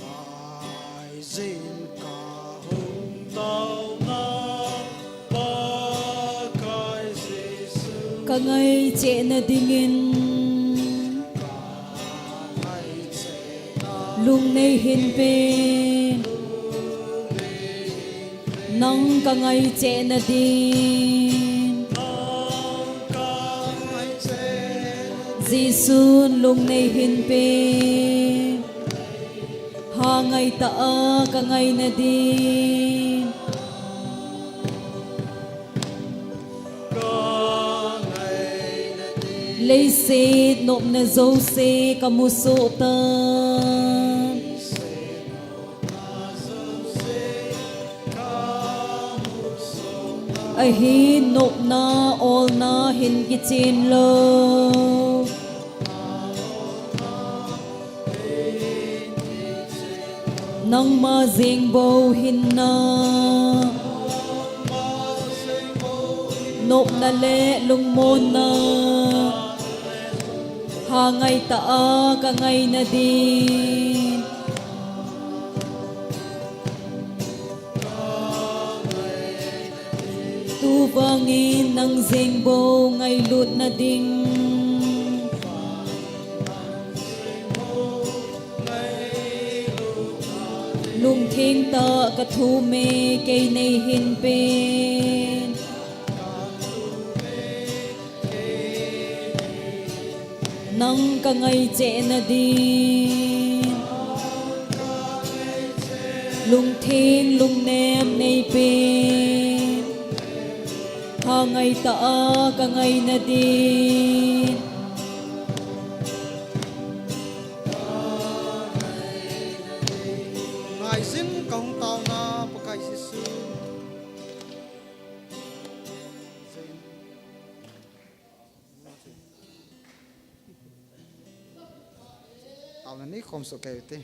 Ngaijin kahung taona Pakai Jesu. Ka ngaichehna dingin lungnei hinpe. Nang ka ngaichehna din Jesun lungnei hinpe. Hangaitah a ka ngaina din leiset nopna jouse ka musoh tan. Ahin nopna, olna hin kichen lou. Nangma jeng bou hinna, nopna le lungmonna, ha ngai tah a ka ngaina din. Tuvangin nang jeng bou ngailutna ding. Lungtheng tah ka thum e, kei nei hin pen. Nang ka ngai chehna din. Lungtheng lungnem nei pen. Ha ngai tah a ka ngaina din. Ngaijin ka hung taona Pakai Jesu. Taona nei khom soh kei u te.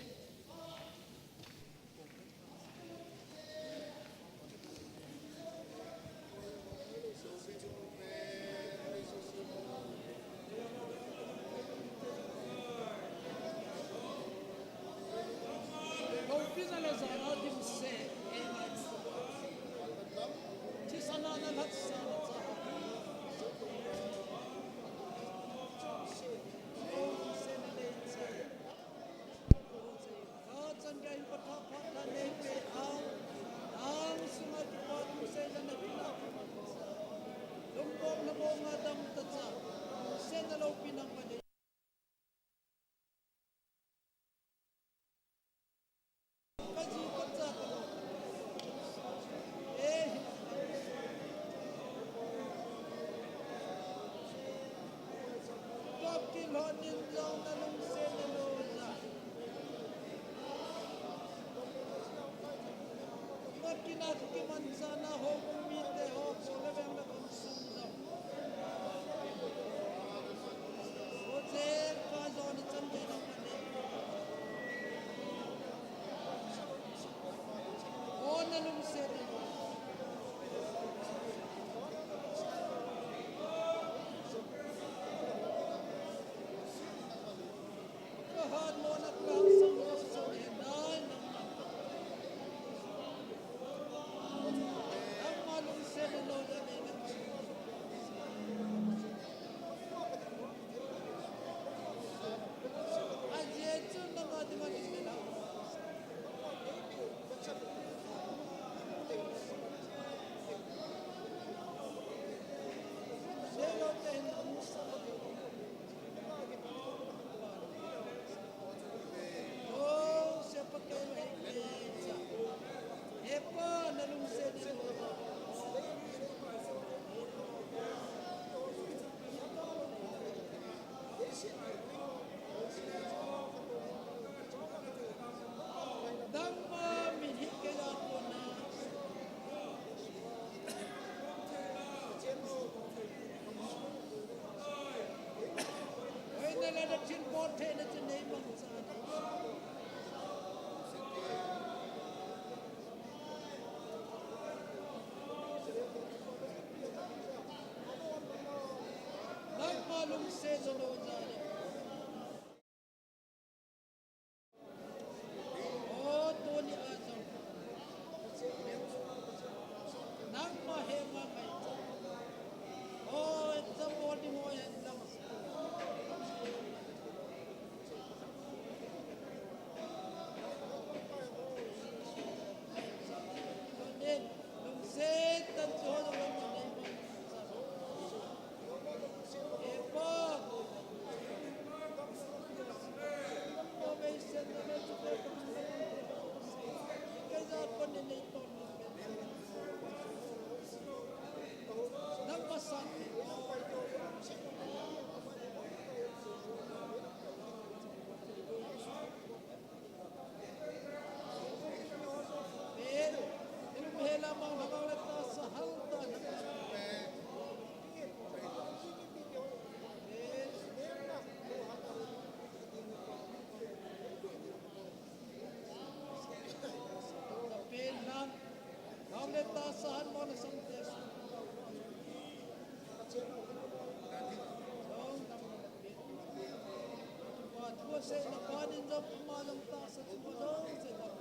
Seina panin jong ama jong tahsa chu ho jouse dam.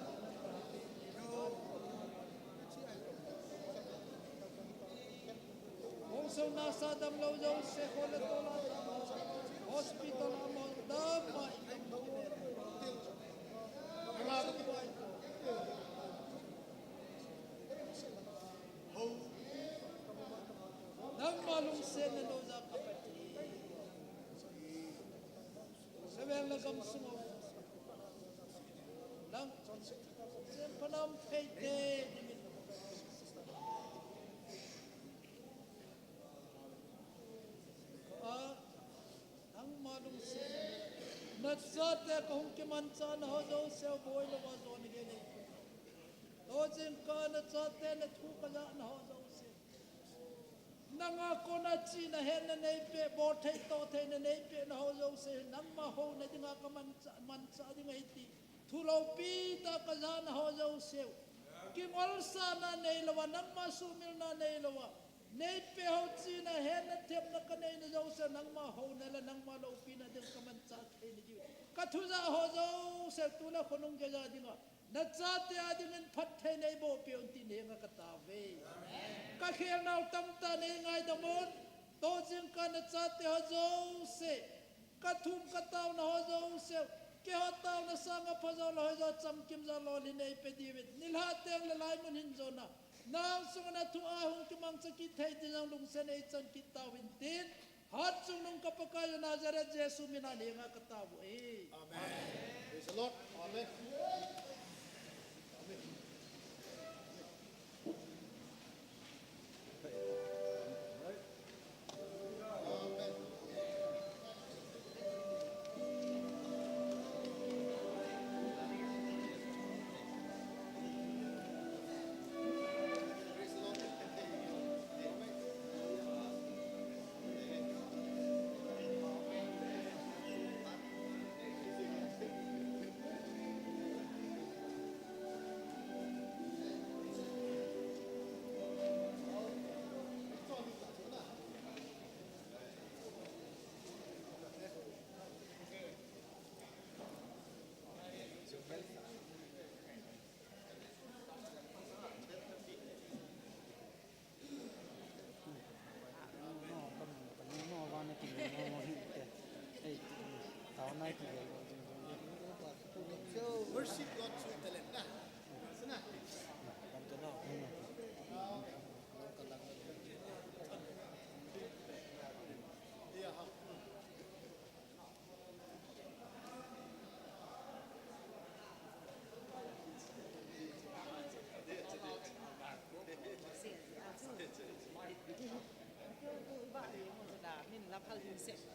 Hung sona sa damlou jouse, kho le tol a dam, hospital a mo dam ma in dam. Nangma lungsetna noija ka Pathen. Seven le gamsung a nang chonset phanam thei te dingin. A, nangma lungsetna, nachate kahung kimanchahna ho jouse u boilouva jona gei nei. Tua jingkah nachate nathu kajahna ho jouse, nanga kona chihna hetna neipeh, bolthei tohtheina neipehna ho jouse, nangma houna dinga kamanchah, manchah ding ahi ti thu loupi tah kajahna ho jouse u, kingolsahna neilouva, nangma sumilna neilouva, neipeh ho chihna hetna themna kaneina jouse, nangma houna le nangma loupina ding kamanchah theina diu, kathujah ho jouse u tule khonung geiya dinga nachate a dingin phatthei neiboh peh un tin henga katao uve. Kakhelnau tamtah neingaidam un. Tua jingkah nachate ho jouse, kathum kataona ho jouse, keiho taona sanga phajou lou ho jouse chamkim jal lolhin eipe diuvin, nilhah teng le laimun hin jona, nang sunga nathu a hung kimangcha kit thei ding jong lungset eichan kit tauvin tin, hatchungnung ka Pakai u Nazareth Jesu mina henga katao uve. Amen. Praise the Lord. Amen. Amen. Worship God through talent na. Sana. Yeah. Min la phal hin se.